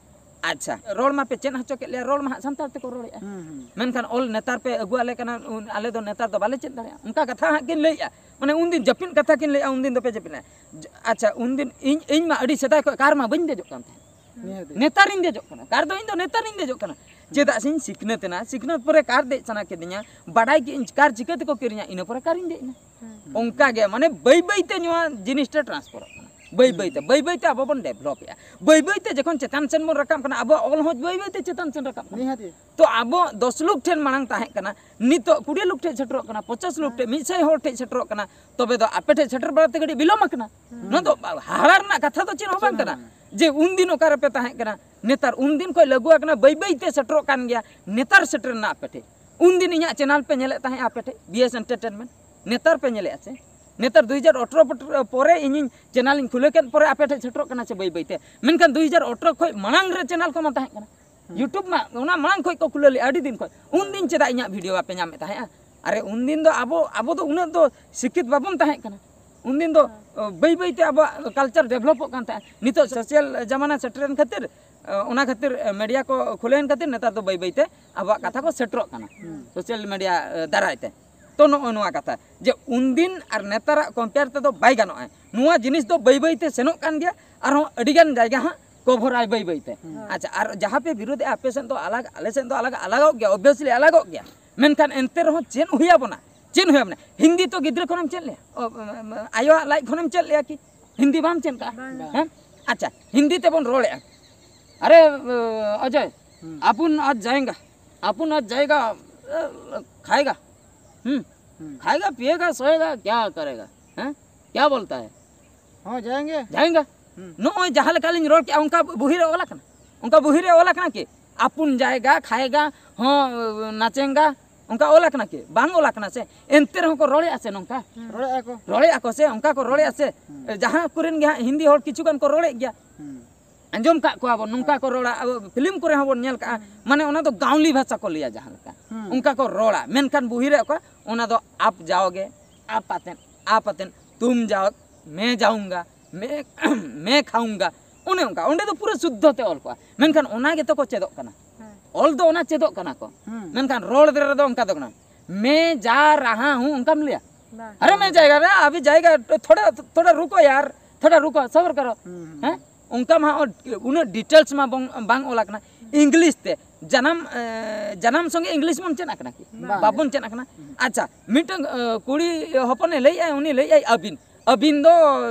ᱟᱪᱪᱷᱟ, ᱨᱚᱲ ᱢᱟᱯᱮ ᱪᱮᱫ ᱦᱚᱪᱚ ᱠᱮᱫ ᱞᱮᱭᱟ, ᱨᱚᱲ ᱢᱟ ᱦᱟᱸᱜ ᱥᱟᱱᱛᱟᱲ ᱛᱮᱠᱚ ᱨᱚᱲᱮᱫᱼᱟ᱾ ᱦᱩᱸ, ᱦᱩᱸ᱾ ᱢᱮᱱᱠᱷᱟᱱ ᱚᱞ ᱱᱮᱛᱟᱨ ᱯᱮ ᱟᱹᱜᱩ ᱟᱞᱮ ᱠᱟᱱᱟ, ᱩᱱ, ᱟᱞᱮ ᱫᱚ ᱱᱮᱛᱟᱨ ᱫᱚ ᱵᱟᱞᱮ ᱪᱮᱫ ᱫᱟᱲᱮᱭᱟᱜᱼᱟ, ᱚᱱᱠᱟ ᱠᱟᱛᱷᱟ ᱦᱟᱸᱜ ᱠᱤᱱ ᱞᱟᱹᱭᱮᱫᱼᱟ᱾ ᱢᱟᱱᱮ ᱩᱱᱫᱤᱱ ᱡᱟᱹᱯᱤᱫ ᱠᱟᱛᱷᱟ ᱠᱤᱱ ᱞᱟᱹᱭᱮᱫᱼᱟ, ᱩᱱᱫᱤᱱ ᱫᱚᱯᱮ ᱡᱟᱹᱯᱤᱫ ᱞᱮᱜᱼᱟ᱾ ᱡ-, ᱟᱪᱪᱷᱟ, ᱩᱱᱫᱤᱱ ᱤᱧ, ᱤᱧ ᱢᱟ ᱟᱹᱰᱤ ᱥᱮᱫᱟᱭ ᱠᱷᱚᱱ ᱠᱟᱨ ᱢᱟ ᱵᱟᱹᱧ ᱫᱮᱡᱚᱜ ᱠᱟᱱ ᱛᱟᱦᱮᱸᱫ᱾ ᱱᱤᱦᱟᱹᱛᱤ᱾ ᱱᱮᱛᱟᱨᱤᱧ ᱫᱮᱡᱚᱜ ᱠᱟᱱᱟ, ᱠᱟᱨ ᱫᱚ ᱤᱧ ᱫᱚ ᱱᱮᱛᱟᱨᱤᱧ ᱫᱮᱡᱚᱜ ᱠᱟᱱᱟ᱾ ᱪᱮᱫᱟᱜ ᱥᱮᱧ ᱥᱤᱠᱷᱱᱟᱹᱛ ᱮᱱᱟ, ᱥᱤᱠᱷᱱᱟᱹᱛ ᱯᱚᱨᱮ ᱠᱟᱨ ᱫᱮᱡ ᱥᱟᱱᱟ ᱠᱤᱫᱤᱧᱟ, ᱵᱟᱰᱟᱭ ᱠᱮᱫ ᱟᱹᱧ ᱠᱟᱨ ᱪᱤᱠᱟᱹ ᱛᱮᱠᱚ ᱠᱤᱨᱤᱧᱟ, ᱤᱱᱟᱹ ᱯᱚᱨᱮ ᱠᱟᱨᱤᱧ ᱫᱮᱡ ᱮᱱᱟ᱾ ᱦᱩᱸ᱾ ᱚᱱᱠᱟ ᱜᱮ, ᱢᱟᱱᱮ, ᱵᱟᱹᱭ ᱵᱟᱹᱭ ᱛᱮ ᱱᱚᱣᱟ ᱡᱤᱱᱤᱥᱴᱟ transferᱚᱜ ᱠᱟᱱᱟ, ᱵᱟᱹᱭ ᱵᱟᱹᱭ ᱛᱮ, ᱦᱩᱸ᱾ ᱵᱟᱹᱭ ᱵᱟᱹᱭ ᱛᱮ ᱟᱵᱚ ᱵᱚᱱ developᱮᱜᱼᱟ, ᱵᱟᱹᱭ ᱵᱟᱹᱭ ᱛᱮ ᱡᱚᱠᱷᱚᱱ ᱪᱮᱛᱟᱱ ᱥᱮᱱ ᱵᱚᱱ ᱨᱟᱠᱟᱵ ᱠᱟᱱᱟ, ᱟᱵᱚᱣᱟᱜ ᱚᱞ ᱦᱚᱸ ᱵᱟᱹᱭ ᱵᱟᱹᱭ ᱛᱮ ᱪᱮᱛᱟᱱ ᱥᱮᱱ ᱨᱟᱠᱟᱵ ᱠᱟᱱᱟ᱾ ᱱᱤᱦᱟᱹᱛᱤ᱾ ᱛᱚ ᱟᱵᱚ ᱫᱚᱥ ᱞᱳᱠ ᱴᱷᱮᱱ ᱢᱟᱲᱟᱝ ᱛᱟᱦᱮᱸ ᱠᱟᱱᱟ, ᱱᱤᱛᱚᱜ ᱠᱩᱲᱤ ᱞᱳᱠ ᱴᱷᱮᱱ ᱥᱮᱴᱮᱨᱚᱜ ᱠᱟᱱᱟ, ᱯᱚᱧᱪᱟᱥ ᱞᱳᱠ ᱴᱷᱮᱱ, ᱢᱤᱫ ᱥᱟᱭ ᱦᱚᱲ ᱴᱷᱮᱱ ᱥᱮᱴᱮᱨᱚᱜ ᱠᱟᱱᱟ, ᱛᱚᱵᱮ ᱫᱚ ᱟᱯᱮ ᱴᱷᱮᱱ ᱥᱮᱴᱮᱨ ᱵᱟᱲᱟ ᱛᱮ ᱠᱟᱹᱴᱤᱡ ᱵᱤᱞᱚᱢ ᱟᱠᱟᱱᱟ᱾ ᱦᱩᱸ᱾ ᱱᱚᱣᱟ ᱫᱚ ᱦᱟᱦᱟᱲᱟ ᱨᱮᱱᱟᱜ ᱠᱟᱛᱷᱟ ᱫᱚ ᱪᱮᱫ ᱦᱚᱸ ᱪᱮᱫ ᱵᱟᱝ ᱦᱚᱸ ᱠᱟᱱᱟ᱾ ᱵᱟᱝ᱾ ᱡᱮ ᱩᱱᱫᱤᱱ ᱚᱠᱟ ᱨᱮᱯᱮ ᱛᱟᱦᱮᱸ ᱠᱟᱱᱟ, ᱱᱮᱛᱟᱨ ᱩᱱᱫᱤᱱ ᱠᱷᱚᱱ ᱞᱟᱹᱜᱩ ᱟᱠᱟᱱᱟ, ᱵᱟᱹᱭ ᱵᱟᱹᱭ ᱛᱮ ᱥᱮᱴᱮᱨᱚᱜ ᱠᱟᱱ ᱜᱮᱭᱟ, ᱱᱮᱛᱟᱨ ᱥᱮᱴᱮᱨ ᱮᱱᱟ ᱟᱯᱮ ᱴᱷᱮᱱ᱾ ᱩᱱᱫᱤᱱ ᱤᱧᱟᱹᱜ ᱪᱮᱱᱮᱞ ᱯᱮ ᱧᱮᱞᱮᱫ ᱛᱟᱦᱮᱸᱫ ᱟᱯᱮ ᱴᱷᱮᱱ, ᱵᱤ ᱮᱥ Entertainment, ᱱᱮᱛᱟᱨ ᱯᱮ ᱧᱮᱞᱮᱫᱼᱟ ᱥᱮ? ᱱᱮᱛᱟᱨ ᱫᱩ ᱦᱟᱡᱟᱨ ᱟᱴᱷᱨᱚ ᱯᱚᱨᱮ ᱤᱧᱤᱧ ᱪᱮᱱᱮᱞ ᱤᱧ ᱠᱷᱩᱞᱟᱹᱣ ᱠᱮᱫ ᱯᱚᱨᱮ ᱟᱯᱮ ᱴᱷᱮᱱ ᱥᱮᱴᱮᱨᱚᱜ ᱠᱟᱱᱟ ᱥᱮ ᱵᱟᱹᱭ ᱵᱟᱹᱭ ᱛᱮ? ᱢᱮᱱᱠᱷᱟᱱ ᱫᱩ ᱦᱟᱡᱟᱨ ᱟᱴᱷᱨᱚ ᱠᱷᱚᱱ ᱢᱟᱲᱟᱝ ᱨᱮ ᱪᱮᱱᱮᱞ ᱠᱚᱢᱟ ᱛᱟᱦᱮᱸ ᱠᱟᱱᱟ᱾ ᱦᱩᱸ᱾ YouTube ᱢᱟ ᱚᱱᱟ ᱢᱟᱲᱟᱝ ᱠᱷᱚᱱ ᱠᱚ ᱠᱷᱩᱞᱟᱹᱣ ᱞᱮᱫᱼᱟ, ᱟᱹᱰᱤ ᱫᱤᱱ ᱠᱷᱚᱱ᱾ ᱩᱱᱫᱤᱱ ᱪᱮᱫᱟᱜ ᱤᱧᱟᱹᱜ ᱵᱷᱤᱰᱤᱭᱳ ᱵᱟᱯᱮ ᱧᱟᱢᱮᱫ ᱛᱟᱦᱮᱸᱫᱼᱟ? ᱟᱨᱮ, ᱩᱱᱫᱤᱱ ᱫᱚ ᱟᱵᱚ, ᱟᱵᱚ ᱫᱚ ᱩᱱᱟᱹᱜ ᱫᱚ ᱥᱤᱠᱠᱷᱤᱛ ᱵᱟᱵᱚᱱ ᱛᱟᱦᱮᱸ ᱠᱟᱱᱟ᱾ ᱩᱱᱫᱤᱱ ᱫᱚ, ᱦᱮᱸ᱾ ᱚ, ᱵᱟᱹᱭ ᱵᱟᱹᱭ ᱛᱮ ᱟᱵᱚᱣᱟᱜ culture developᱚᱜ ᱠᱟᱱ ᱛᱟᱦᱮᱸᱫ᱾ ᱱᱤᱛᱚᱜ social ᱡᱟᱢᱟᱱᱟ ᱥᱮᱴᱮᱨᱮᱱ ᱠᱷᱟᱹᱛᱤᱨ, ᱚ, ᱚᱱᱟ ᱠᱷᱟᱹᱛᱤᱨ, ᱮ, media ᱠᱚ ᱠᱷᱩᱞᱟᱹᱣᱮᱱ ᱠᱷᱟᱹᱛᱤᱨ ᱱᱮᱛᱟᱨ ᱫᱚ ᱵᱟᱹᱭ ᱵᱟᱹᱭ ᱛᱮ ᱟᱵᱚᱣᱟᱜ ᱠᱟᱛᱷᱟ ᱠᱚ ᱥᱮᱴᱮᱨᱚᱜ ᱠᱟᱱᱟ᱾ ᱦᱩᱸ᱾ Social media, ᱮ, ᱫᱟᱨᱟᱭ ᱛᱮ᱾ ᱛᱚ ᱱᱚᱜᱼᱚ ᱱᱚᱣᱟ ᱠᱟᱛᱷᱟ ᱡᱮ ᱩᱱᱫᱤᱱ ᱟᱨ ᱱᱮᱛᱟᱨᱟᱜ compare ᱛᱮᱫᱚ ᱵᱟᱭ ᱜᱟᱱᱚᱜᱼᱟ᱾ ᱱᱚᱣᱟ ᱡᱤᱱᱤᱥ ᱫᱚ ᱵᱟᱹᱭ ᱵᱟᱹᱭ ᱛᱮ ᱥᱮᱱᱚᱜ ᱠᱟᱱ ᱜᱮᱭᱟ, ᱟᱨᱦᱚᱸ ᱟᱹᱰᱤ ᱜᱟᱱ ᱡᱟᱭᱜᱟ ᱦᱟᱸᱜ cover ᱟᱭ ᱵᱟᱹᱭ ᱵᱟᱹᱭ ᱛᱮ᱾ ᱦᱩᱸ᱾ ᱟᱪᱪᱷᱟ, ᱟᱨ ᱡᱟᱦᱟᱸ ᱯᱮ ᱵᱤᱨᱳᱫᱮᱜᱼᱟ, ᱟᱯᱮ ᱥᱮᱫ ᱫᱚ ᱟᱞᱟᱜᱽ, ᱟᱞᱮ ᱥᱮᱫ ᱫᱚ ᱟᱞᱟᱜᱽ, ᱟᱞᱟᱜᱚᱜ ᱜᱮᱭᱟ, obviously ᱟᱞᱟᱜᱚᱜ ᱜᱮᱭᱟ᱾ ᱢᱮᱱᱠᱷᱟᱱ ᱮᱱᱛᱮ ᱨᱮᱦᱚᱸ ᱪᱮᱫ ᱦᱩᱭ ᱟᱵᱚᱱᱟ? ᱪᱮᱫ ᱦᱩᱭ ᱟᱵᱚᱱᱟ? ᱦᱤᱱᱫᱤ ᱛᱚ ᱜᱤᱫᱽᱨᱟᱹ ᱠᱷᱚᱱᱮᱢ ᱪᱮᱫ ᱞᱮᱭᱟ? ᱚ, ᱟᱭᱳᱣᱟᱜ ᱞᱟᱡ ᱠᱷᱚᱱᱮᱢ ᱪᱮᱫ ᱞᱮᱭᱟ ᱠᱤ? ᱦᱤᱱᱫᱤ ᱵᱟᱢ ᱪᱮᱫ ᱠᱟᱜᱼᱟ? ᱵᱟᱝ᱾ ᱦᱮᱸ? ᱟᱪᱪᱷᱟ, ᱦᱤᱱᱫᱤ ᱛᱮᱵᱚᱱ ᱨᱚᱲᱮᱜᱼᱟ᱾ ᱟᱨᱮ, ᱚ, ᱚᱡᱚᱭ, ᱦᱩᱸ᱾ ᱟᱯᱩᱱ ᱟᱡ ᱡᱟᱭᱮᱝᱜᱟ, ᱟᱯᱩᱱ ᱟᱡ ᱡᱟᱭᱮᱝᱜᱟ, ᱮ, ᱠᱷᱟᱭᱮᱜᱟ, ᱦᱩᱸ, ᱦᱩᱸ᱾ ᱠᱷᱟᱭᱮᱜᱟ, ᱯᱤᱭᱮᱜᱟ, ᱥᱳᱭᱮᱜᱟ, ᱠᱭᱟ ᱠᱟᱨᱮᱜᱟ? ᱦᱮᱸ? ᱠᱭᱟ ᱵᱚᱞᱛᱟ ᱦᱮ? ᱦᱚᱸ, ᱡᱟᱭᱮᱝᱜᱮ᱾ ᱡᱟᱭᱮᱝᱜᱟ᱾ ᱦᱩᱸ᱾ ᱱᱚᱜᱼᱚᱭ ᱡᱟᱦᱟᱸ ᱞᱮᱠᱟᱞᱤᱧ ᱨᱚᱲ ᱠᱮᱜᱼᱟ, ᱚᱱᱠᱟ ᱵᱩᱦᱤ ᱨᱮ ᱚᱞ ᱟᱠᱟᱱᱟ? ᱚᱱᱠᱟ ᱵᱩᱦᱤ ᱨᱮ ᱚᱞ ᱟᱠᱟᱱᱟ ᱠᱤ? ᱟᱯᱩᱱ ᱡᱟᱭᱮᱜᱟ, ᱠᱷᱟᱭᱮᱜᱟ, ᱦᱚᱸ, ᱱᱟᱪᱮᱝᱜᱟ, ᱚᱱᱠᱟ ᱚᱞ ᱟᱠᱟᱱᱟ ᱠᱤ? ᱵᱟᱝ ᱚᱞ ᱟᱠᱟᱱᱟ ᱥᱮ? ᱮᱱᱛᱮ ᱨᱮᱦᱚᱸ ᱠᱚ ᱨᱚᱲᱮᱜᱼᱟ ᱥᱮ ᱱᱚᱝᱠᱟ? ᱦᱩᱸ᱾ ᱨᱚᱲᱮᱜᱼᱟ ᱠᱚ᱾ ᱨᱚᱲᱮᱜᱼᱟ ᱠᱚ ᱥᱮ? ᱚᱱᱠᱟ ᱠᱚ ᱨᱚᱲᱮᱜᱼᱟ ᱥᱮ? ᱦᱩᱸ᱾ ᱡᱟᱦᱟᱸ ᱠᱚᱨᱮᱱ ᱜᱮ ᱦᱟᱸᱜ ᱦᱤᱱᱫᱤ ᱦᱚᱲ ᱠᱤᱪᱷᱩ ᱜᱟᱱ ᱠᱚ ᱨᱚᱲᱮᱫ ᱜᱮᱭᱟ᱾ ᱦᱩᱸ᱾ ᱟᱸᱡᱚᱢ ᱠᱟᱜ ᱠᱚᱣᱟ ᱵᱚᱱ, ᱱᱚᱝᱠᱟ ᱠᱚ ᱨᱚᱲᱟ, ᱟᱵᱚ ᱯᱷᱤᱞᱢ ᱠᱚᱨᱮ ᱦᱚᱸ ᱵᱚᱱ ᱧᱮᱞ ᱠᱟᱜᱼᱟ᱾ ᱢᱟᱱᱮ ᱚᱱᱟ ᱫᱚ ᱜᱟᱣᱞᱤ ᱵᱷᱟᱥᱟ ᱠᱚ ᱞᱟᱹᱭᱟ ᱡᱟᱦᱟᱸ ᱞᱮᱠᱟ, ᱦᱩᱸ᱾ ᱚᱱᱠᱟ ᱠᱚ ᱨᱚᱲᱟ᱾ ᱢᱮᱱᱠᱷᱟᱱ ᱵᱩᱦᱤ ᱨᱮ ᱚᱠᱟ, ᱚᱱᱟ ᱫᱚ ᱟᱯ ᱡᱟᱣᱜᱮ, ᱟᱯ ᱟᱛᱮᱱ, ᱟᱯ ᱟᱛᱮᱱ, ᱛᱩᱢ ᱡᱟᱣ, ᱢᱮ ᱡᱟᱣᱩᱝᱜᱟ, ᱢᱮ, ᱢᱮ ᱠᱷᱟᱣᱩᱝᱜᱟ, ᱚᱱᱮ ᱚᱱᱠᱟ᱾ ᱚᱸᱰᱮ ᱫᱚ ᱯᱩᱨᱟᱹ ᱥᱩᱫᱽᱫᱷᱚ ᱛᱮ ᱚᱞ ᱠᱚᱜᱼᱟ, ᱢᱮᱱᱠᱷᱟᱱ ᱚᱱᱟ ᱜᱮᱛᱚ ᱠᱚ ᱪᱮᱫᱚᱜ ᱠᱟᱱᱟ᱾ ᱦᱮᱸ᱾ ᱚᱞ ᱫᱚ ᱚᱱᱟ ᱪᱮᱫᱚᱜ ᱠᱟᱱᱟ ᱠᱚ, ᱦᱩᱸ᱾ ᱢᱮᱱᱠᱷᱟᱱ ᱨᱚᱲ ᱨᱮᱫᱚ ᱚᱱᱠᱟ ᱫᱚ ᱠᱟᱱᱟ, ᱢᱮ ᱡᱟ ᱨᱟᱦᱟ ᱦᱩᱸ, ᱚᱱᱠᱟᱢ ᱞᱟᱹᱭᱟ? ᱵᱟᱝ᱾ ᱟᱨᱮ ᱢᱮ ᱡᱟᱭᱜᱟ ᱨᱮ, ᱟᱵᱷᱤ ᱡᱟᱭᱜᱟ, ᱛᱷᱚᱲᱟ, ᱛᱷᱚᱲᱟ ᱨᱩᱠᱚ ᱭᱟᱨ, ᱛᱷᱚᱲᱟ ᱨᱩᱠᱚ, ᱥᱚᱵᱨ ᱠᱟᱨᱚ᱾ ᱦᱩᱸ, ᱦᱩᱸ᱾ ᱦᱮᱸ? ᱚᱱᱠᱟ ᱢᱟ ᱚ-, ᱩᱱᱟᱹᱜ ᱰᱤᱴᱮᱞᱥ ᱢᱟ ᱵᱚᱝ-, ᱵᱟᱝ ᱚᱞ ᱟᱠᱟᱱᱟ᱾ ᱤᱝᱞᱤᱥ ᱛᱮ, ᱡᱟᱱᱟᱢ, ᱮ, ᱡᱟᱱᱟᱢ ᱥᱚᱸᱜᱮ ᱤᱝᱞᱤᱥ ᱵᱚᱱ ᱪᱮᱫ ᱟᱠᱟᱱᱟ ᱠᱤ? ᱵᱟᱝ᱾ ᱵᱟᱵᱚᱱ ᱪᱮᱫ ᱟᱠᱟᱱᱟ᱾ ᱦᱩᱸ᱾ ᱟᱪᱪᱷᱟ, ᱢᱤᱫᱴᱟᱝ, ᱮ, ᱠᱩᱲᱤ ᱦᱚᱯᱚᱱᱮ ᱞᱟᱹᱭᱮᱜᱼᱟᱭ, ᱩᱱᱤ ᱞᱟᱹᱭᱮᱜᱼᱟᱭ ᱟᱹᱵᱤᱱ᱾ ᱟᱹᱵᱤᱱ ᱫᱚ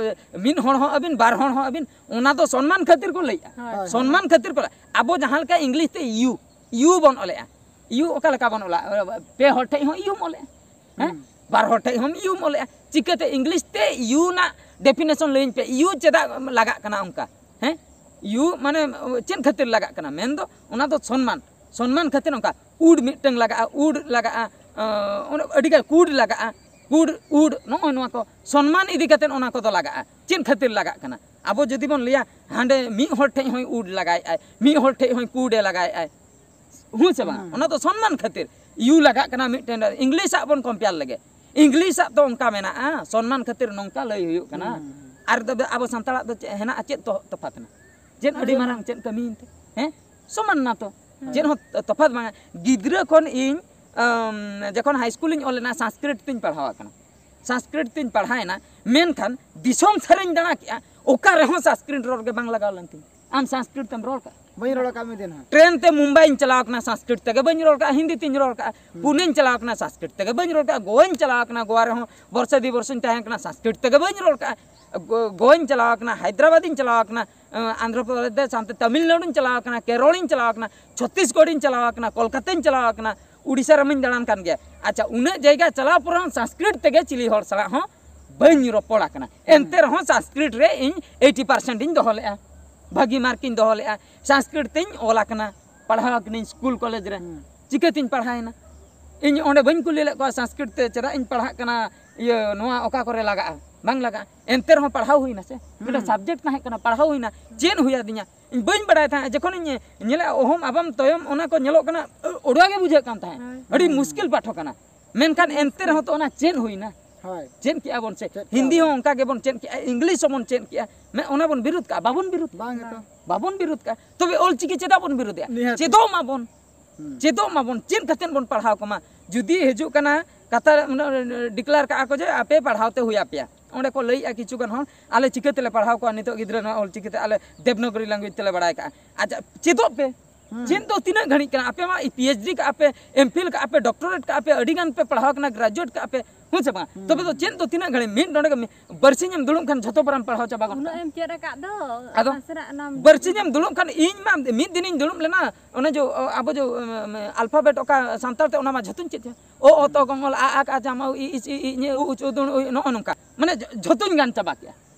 ᱢᱤᱫ ᱦᱚᱲ ᱦᱚᱸ ᱟᱹᱵᱤᱱ, ᱵᱟᱨ ᱦᱚᱲ ᱦᱚᱸ ᱟᱹᱵᱤᱱ, ᱚᱱᱟ ᱫᱚ ᱥᱚᱱᱢᱟᱱ ᱠᱷᱟᱹᱛᱤᱨ ᱠᱚ ᱞᱟᱹᱭᱮᱜᱼᱟ᱾ ᱦᱳᱭ, ᱦᱳᱭ᱾ ᱥᱚᱱᱢᱟᱱ ᱠᱷᱟᱹᱛᱤᱨ ᱠᱚ ᱞᱟᱹᱭᱟ᱾ ᱟᱵᱚ ᱡᱟᱦᱟᱸ ᱞᱮᱠᱟ ᱤᱝᱞᱤᱥ ᱛᱮ you, you ᱵᱚᱱ ᱚᱞᱮᱜᱼᱟ᱾ You ᱚᱠᱟ ᱞᱮᱠᱟ ᱵᱚᱱ ᱚᱞᱟ? ᱯᱮ ᱦᱚᱲ ᱴᱷᱮᱡ ᱦᱚᱸ youᱢ ᱚᱞᱮᱜᱼᱟ᱾ ᱦᱮᱸ? ᱦᱩᱸ᱾ ᱵᱟᱨ ᱦᱚᱲ ᱴᱷᱮᱡ ᱦᱚᱸᱢ youᱢ ᱚᱞᱮᱜᱼᱟ᱾ ᱪᱤᱠᱟᱹᱛᱮ ᱤᱝᱞᱤᱥ ᱛᱮ you ᱨᱮᱱᱟᱜ definition ᱞᱟᱹᱭᱟᱹᱧ ᱯᱮ? You ᱪᱮᱫᱟᱜ ᱞᱟᱜᱟᱜ ᱠᱟᱱᱟ ᱚᱱᱠᱟ? ᱦᱮᱸ? You ᱢᱟᱱᱮ ᱪᱮᱫ ᱠᱷᱟᱹᱛᱤᱨ ᱞᱟᱜᱟᱜ ᱠᱟᱱᱟ? ᱢᱮᱱᱫᱚ ᱚᱱᱟ ᱫᱚ ᱥᱚᱱᱢᱟᱱ, ᱥᱚᱱᱢᱟᱱ ᱠᱷᱟᱹᱛᱤᱨ ᱚᱱᱠᱟ would ᱢᱤᱫᱴᱟᱝ ᱞᱟᱜᱟᱜᱼᱟ, would ᱞᱟᱜᱟᱜᱼᱟ, ᱟᱸ, ᱚᱱᱟ ᱟᱹᱰᱤᱜᱟᱱ could ᱞᱟᱜᱟᱜᱼᱟ, could, would, ᱱᱚᱜᱼᱚᱭ ᱱᱚᱣᱟ ᱠᱚ ᱥᱚᱱᱢᱟᱱ ᱤᱫᱤ ᱠᱟᱛᱮ ᱚᱱᱟ ᱠᱚᱫᱚ ᱞᱟᱜᱟᱜᱼᱟ᱾ ᱪᱮᱫ ᱠᱷᱟᱹᱛᱤᱨ ᱞᱟᱜᱟᱜ ᱠᱟᱱᱟ? ᱟᱵᱚ ᱡᱩᱫᱤ ᱵᱚᱱ ᱞᱟᱹᱭᱟ ᱦᱟᱸᱰᱮ ᱢᱤᱫ ᱦᱚᱲ ᱴᱷᱮᱡ ᱦᱚᱸᱭ would ᱞᱟᱜᱟᱭᱮᱫᱼᱟᱭ, ᱢᱤᱫ ᱦᱚᱲ ᱴᱷᱮᱡ ᱦᱚᱸᱭ could ᱮ ᱞᱟᱜᱟᱭᱮᱫᱼᱟᱭ, ᱦᱩᱸ ᱥᱮ ᱵᱟᱝ? ᱦᱩᱸ᱾ ᱚᱱᱟ ᱫᱚ ᱥᱚᱱᱢᱟᱱ ᱠᱷᱟᱹᱛᱤᱨ you ᱞᱟᱜᱟᱜ ᱠᱟᱱᱟ ᱢᱤᱫᱴᱮᱱ, ᱤᱝᱞᱤᱥᱟᱜ ᱵᱚᱱ compare ᱞᱮᱜᱮ᱾ ᱤᱝᱞᱤᱥᱟᱜ ᱫᱚ ᱚᱱᱠᱟ ᱢᱮᱱᱟᱜᱼᱟ, ᱥᱚᱱᱢᱟᱱ ᱠᱷᱟᱹᱛᱤᱨ ᱱᱚᱝᱠᱟ ᱞᱟᱹᱭ ᱦᱩᱭᱩᱜ ᱠᱟᱱᱟ᱾ ᱦᱩᱸ, ᱦᱩᱸ᱾ ᱟᱨ ᱛᱚᱵᱮ ᱟᱵᱚ ᱥᱟᱱᱛᱟᱲᱟᱜ ᱫᱚ ᱪᱮᱫ ᱦᱮᱱᱟᱜᱼᱟ? ᱪᱮᱫ ᱛᱚ-, ᱛᱚᱯᱷᱟᱛ ᱦᱮᱱᱟᱜᱼᱟ? ᱪᱮᱫ ᱟᱹᱰᱤ ᱦᱩᱸ᱾ ᱢᱟᱨᱟᱝ ᱪᱮᱫ ᱠᱟᱹᱢᱤ ᱮᱱᱛᱮ? ᱦᱮᱸ? ᱥᱚᱢᱟᱱ ᱱᱟ ᱛᱚ᱾ ᱦᱩᱸ᱾ ᱪᱮᱫ ᱦᱚᱸ ᱛᱚᱯᱷᱟᱛ ᱵᱟᱝᱟ᱾ ᱜᱤᱫᱽᱨᱟᱹ ᱠᱷᱚᱱ ᱤᱧ, ᱟᱢ, ᱡᱚᱠᱷᱚᱱ ᱦᱟᱭ ᱥᱠᱩᱞ ᱤᱧ ᱚᱞ ᱞᱮᱱᱟ, ᱥᱚᱝᱥᱠᱨᱤᱛ ᱛᱤᱧ ᱯᱟᱲᱦᱟᱣ ᱟᱠᱟᱱᱟ᱾ ᱥᱚᱝᱥᱠᱨᱤᱛ ᱛᱤᱧ ᱯᱟᱲᱦᱟᱣᱮᱱᱟ, ᱢᱮᱱᱠᱷᱟᱱ ᱫᱤᱥᱚᱢ ᱥᱟᱹᱨᱤᱧ ᱫᱟᱬᱟ ᱠᱮᱜᱼᱟ, ᱚᱠᱟ ᱨᱮᱦᱚᱸ ᱥᱚᱝᱥᱠᱨᱤᱛ ᱨᱚᱲ ᱜᱮ ᱵᱟᱝ ᱞᱟᱜᱟᱣ ᱞᱮᱱ ᱛᱤᱧ᱾ ᱟᱢ ᱥᱚᱝᱥᱠᱨᱤᱛ ᱮᱢ ᱨᱚᱲ ᱠᱟᱜᱼᱟ? ᱵᱟᱹᱧ ᱨᱚᱲ ᱟᱠᱟᱫ ᱢᱤᱫ ᱫᱤᱱ ᱦᱚᱸ᱾ ᱴᱨᱮᱱ ᱛᱮ ᱢᱩᱢᱵᱟᱭᱤᱧ ᱪᱟᱞᱟᱣ ᱠᱟᱱᱟ, ᱥᱚᱝᱥᱠᱨᱤᱛ ᱛᱮᱜᱮ ᱵᱟᱹᱧ ᱨᱚᱲ ᱠᱟᱜᱼᱟ, ᱦᱤᱱᱫᱤ ᱛᱤᱧ ᱨᱚᱲ ᱠᱟᱜᱼᱟ᱾ ᱦᱩᱸ᱾ ᱯᱩᱱᱮᱧ ᱪᱟᱞᱟᱣ ᱠᱟᱱᱟ, ᱥᱚᱝᱥᱠᱨᱤᱛ ᱛᱮᱜᱮ ᱵᱟᱹᱧ ᱨᱚᱲ ᱠᱟᱜᱼᱟ᱾ ᱜᱳᱣᱟᱧ ᱪᱟᱞᱟᱣ ᱠᱟᱱᱟ, ᱜᱳᱣᱟ ᱨᱮᱦᱚᱸ ᱵᱚᱨᱥᱟ ᱫᱤ ᱵᱚᱨᱥᱚᱧ ᱛᱟᱦᱮᱸ ᱠᱟᱱᱟ, ᱥᱚᱝᱥᱠᱨᱤᱛ ᱛᱮᱜᱮ ᱵᱟᱹᱧ ᱨᱚᱲ ᱠᱟᱜᱼᱟ᱾ ᱜᱳ-, ᱜᱳᱣᱟᱧ ᱪᱟᱞᱟᱣ ᱠᱟᱱᱟ, ᱦᱟᱭᱫᱨᱟᱵᱟᱫᱤᱧ ᱪᱟᱞᱟᱣ ᱠᱟᱱᱟ, ᱟᱸ, ᱟᱱᱫᱷᱨᱚ ᱯᱨᱚᱫᱮᱥ, ᱦᱟᱱᱛᱮ ᱛᱟᱢᱤᱞᱱᱟᱲᱩᱧ ᱪᱟᱞᱟᱣ ᱠᱟᱱᱟ, ᱠᱮᱨᱚᱲᱤᱧ ᱪᱟᱞᱟᱣ ᱠᱟᱱᱟ, ᱪᱷᱚᱛᱤᱥᱜᱚᱲᱤᱧ ᱪᱟᱞᱟᱣ ᱠᱟᱱᱟ, ᱠᱚᱞᱠᱟᱛᱟᱧ ᱪᱟᱞᱟᱣ ᱠᱟᱱᱟ, ᱩᱲᱤᱥᱥᱟ ᱨᱮᱢᱟᱧ ᱫᱟᱬᱟᱱ ᱠᱟᱱ ᱜᱮᱭᱟ᱾ ᱟᱪᱪᱷᱟ, ᱩᱱᱟᱹᱜ ᱡᱟᱭᱜᱟ ᱪᱟᱞᱟᱣ ᱯᱚᱨᱮ ᱦᱚᱸ ᱥᱚᱝᱥᱠᱨᱤᱛ ᱛᱮᱜᱮ ᱪᱤᱞᱤ ᱦᱚᱲ ᱥᱟᱞᱟᱜ ᱦᱚᱸ ᱵᱟᱹᱧ ᱨᱚᱯᱚᱲ ᱟᱠᱟᱱᱟ᱾ ᱦᱩᱸ᱾ ᱮᱱᱛᱮ ᱨᱮᱦᱚᱸ ᱥᱚᱝᱥᱠᱨᱤᱛ ᱨᱮ ᱤᱧ eighty percent ᱤᱧ ᱫᱚᱦᱚ ᱞᱮᱜᱼᱟ, ᱵᱷᱟᱹᱜᱤ ᱢᱟᱨᱠ ᱤᱧ ᱫᱚᱦᱚ ᱞᱮᱜᱼᱟ᱾ ᱥᱚᱝᱥᱠᱨᱤᱛ ᱛᱤᱧ ᱚᱞ ᱟᱠᱟᱱᱟ, ᱯᱟᱲᱦᱟᱣ ᱟᱠᱟᱱᱟᱹᱧ ᱥᱠᱩᱞ ᱠᱚᱞᱮᱡᱽ ᱨᱮ᱾ ᱦᱩᱸ᱾ ᱪᱤᱠᱟᱹᱛᱤᱧ ᱯᱟᱲᱦᱟᱣᱮᱱᱟ? ᱤᱧ ᱚᱸᱰᱮ ᱵᱟᱹᱧ ᱠᱩᱞᱤ ᱞᱮᱫ ᱠᱚᱣᱟ ᱥᱚᱝᱥᱠᱨᱤᱛ ᱛᱮ ᱪᱮᱫᱟᱜ ᱤᱧ ᱯᱟᱲᱦᱟᱜ ᱠᱟᱱᱟ, ᱤᱭᱟᱹ, ᱱᱚᱣᱟ ᱚᱠᱟ ᱠᱚᱨᱮ ᱞᱟᱜᱟᱜᱼᱟ? ᱵᱟᱝ ᱞᱟᱜᱟᱜᱼᱟ᱾ ᱮᱱᱛᱮ ᱨᱮᱦᱚᱸ ᱯᱟᱲᱦᱟᱣ ᱦᱩᱭᱱᱟ ᱥᱮ, ᱢᱤᱫᱴᱟᱝ ᱦᱩᱸ᱾ Subject ᱛᱟᱦᱮᱸ ᱠᱟᱱᱟ, ᱯᱟᱲᱦᱟᱣ ᱦᱩᱭᱱᱟ, ᱪᱮᱫ ᱦᱩᱭ ᱟᱫᱤᱧᱟ? ᱤᱧ ᱵᱟᱹᱧ ᱵᱟᱲᱟᱭ ᱛᱟᱦᱮᱸᱫ, ᱡᱚᱠᱷᱚᱱᱤᱧ ᱧᱮᱞᱮᱫᱼᱟ ᱚᱦᱚᱢ ᱟᱵᱟᱢ ᱛᱚᱭᱚᱢ, ᱚᱱᱟ ᱠᱚ ᱧᱮᱞᱚᱜ ᱠᱟᱱᱟ, ᱚᱲᱩᱣᱟ ᱜᱮ ᱵᱩᱡᱷᱟᱹᱜ ᱠᱟᱱ ᱛᱟᱦᱮᱸᱫ᱾ ᱦᱳᱭ᱾ ᱟᱹᱰᱤ ᱦᱩᱸ᱾ ᱢᱩᱥᱠᱤᱞ ᱯᱟᱴᱷᱚ ᱠᱟᱱᱟ, ᱢᱮᱱᱠᱷᱟᱱ ᱮᱱᱛᱮ ᱨᱮᱦᱚᱸ ᱛᱚ ᱚᱱᱟ ᱪᱮᱫ ᱦᱩᱭᱱᱟ? ᱦᱳᱭ᱾ ᱪᱮᱫ ᱠᱮᱜᱼᱟ ᱵᱚᱱ ᱥᱮ, ᱪᱮᱫ ᱠᱮᱜᱼᱟ ᱦᱤᱱᱫᱤ ᱵᱚᱱ᱾ ᱦᱚᱸ ᱚᱱᱠᱟ ᱜᱮᱵᱚᱱ ᱪᱮᱫ ᱠᱮᱜᱼᱟ, ᱤᱝᱞᱤᱥ ᱦᱚᱸᱵᱚᱱ ᱪᱮᱫ ᱠᱮᱜᱼᱟ, ᱢᱮ-, ᱚᱱᱟ ᱵᱚᱱ ᱵᱤᱨᱩᱫᱷ ᱠᱟᱜᱼᱟ? ᱵᱟᱵᱚᱱ ᱵᱤᱨᱩᱫᱷ ᱵᱟᱝ ᱠᱟᱜᱼᱟ᱾ ᱜᱮᱛᱚ᱾ ᱵᱟᱵᱚᱱ ᱵᱤᱨᱩᱫᱷ ᱠᱟᱜᱼᱟ, ᱛᱚᱵᱮ ᱚᱞ ᱪᱤᱠᱤ ᱪᱮᱫᱟᱜ ᱵᱚᱱ ᱵᱤᱨᱩᱫᱷᱮᱜᱼᱟ? ᱱᱤᱦᱟᱹᱛ᱾ ᱪᱮᱫᱚᱜ ᱢᱟᱵᱚᱱ᱾ ᱦᱩᱸ᱾ ᱪᱮᱫᱚᱜ ᱢᱟᱵᱚᱱ, ᱪᱮᱫ ᱠᱟᱛᱮᱫ ᱵᱚᱱ ᱯᱟᱲᱦᱟᱣ ᱠᱚᱢᱟ? ᱡᱩᱫᱤ ᱦᱤᱡᱩᱜ ᱠᱟᱱᱟ ᱠᱟᱛᱷᱟ, ᱢᱟᱱᱮ, declare ᱠᱟᱜᱼᱟ ᱠᱚ ᱡᱮ ᱟᱯᱮ ᱯᱟᱲᱦᱟᱣ ᱛᱮ ᱦᱩᱭ ᱟᱯᱮᱭᱟ, ᱚᱸᱰᱮ ᱠᱚ ᱞᱟᱹᱭᱮᱜᱼᱟ ᱠᱤᱪᱷᱩ ᱜᱟᱱ ᱦᱚᱲ, "ᱟᱞᱮ ᱪᱤᱠᱟᱹ ᱛᱮᱞᱮ ᱯᱟᱲᱦᱟᱣ ᱠᱚᱣᱟ ᱱᱤᱛᱚᱜ ᱜᱤᱫᱽᱨᱟᱹ ᱱᱚᱣᱟ ᱚᱞ ᱪᱤᱠᱤ ᱛᱮ? ᱟᱞᱮ ᱫᱮᱵᱽᱱᱟᱜᱚᱨᱤ language ᱛᱮᱞᱮ ᱵᱟᱲᱟᱭ ᱠᱟᱜᱼᱟ᱾" ᱟᱪᱪᱷᱟ, ᱪᱮᱫᱚᱜ ᱯᱮ᱾ ᱦᱩᱸ᱾ ᱪᱮᱫ ᱫᱚ ᱛᱤᱱᱟᱹᱜ ᱜᱷᱟᱹᱲᱤᱡ ᱠᱟᱱᱟ? ᱟᱯᱮ ᱢᱟ PhD ᱠᱟᱜᱼᱟ ᱯᱮ, MPhil ᱠᱟᱜᱼᱟ ᱯᱮ, doctorate ᱠᱟᱜᱼᱟ ᱯᱮ, ᱟᱹᱰᱤ ᱜᱟᱱ ᱯᱮ ᱯᱟᱲᱦᱟᱣ ᱠᱟᱱᱟ, graduate ᱠᱟᱜᱼᱟ ᱯᱮ, ᱦᱮᱸ ᱥᱮ ᱵᱟᱝ? ᱦᱩᱸ᱾ ᱛᱚᱵᱮ ᱫᱚ ᱪᱮᱫ ᱫᱚ ᱛᱤᱱᱟᱹᱜ ᱜᱷᱟᱹᱲᱤᱡ? ᱢᱤᱫ ᱰᱚᱸᱰᱮ ᱜᱮ ᱢᱤ-, ᱵᱟᱨᱥᱤᱧ ᱮᱢ ᱫᱩᱲᱩᱵ ᱠᱷᱟᱱ ᱡᱷᱚᱛᱚ ᱯᱟᱨᱟᱢ ᱯᱟᱲᱦᱟᱣ ᱪᱟᱵᱟ ᱜᱚᱫ ᱩᱱᱟᱹᱜ ᱠᱟᱜᱼᱟ᱾ ᱮᱢ ᱪᱮᱫ ᱟᱠᱟᱫ ᱫᱚ, ᱟᱫᱚ ᱱᱟᱥᱮᱱᱟᱜ ᱚᱱᱟᱢ ᱵᱟᱨᱥᱤᱧ ᱮᱢ ᱫᱩᱲᱩᱵ ᱠᱷᱟᱱ, ᱤᱧ ᱢᱟ ᱢᱤᱫ ᱫᱤᱱᱤᱧ ᱫᱩᱲᱩᱵ ᱞᱮᱱᱟ, ᱚᱱᱮ ᱡᱮ, ᱚ, ᱟᱵᱚ ᱡᱮ, ᱩᱢ, ᱩᱢ, alphabet ᱚᱠᱟ ᱥᱟᱱᱛᱟᱲ ᱛᱮ, ᱚᱱᱟ ᱢᱟ ᱡᱷᱚᱛᱚᱧ ᱪᱮᱫ ᱠᱮᱫᱟ᱾ ᱚ, ᱚ, ᱛᱚ, ᱜᱚᱝᱚᱞ, ᱟ, ᱟ, ᱠᱟ, ᱪᱟ, ᱢᱟ, ᱩ, ᱤ, ᱤᱪ, ᱤ, ᱤ, ᱧᱮ, ᱩ, ᱩᱪ, ᱩ, ᱫᱩ, ᱩ, ᱱᱚᱜᱼᱚ ᱱᱚᱝᱠᱟ᱾ ᱢᱟᱱᱮ ᱡᱷᱚ-, ᱡᱷᱚᱛᱚᱧ ᱜᱟᱱ ᱪᱟᱵᱟ ᱠᱮᱜᱼᱟ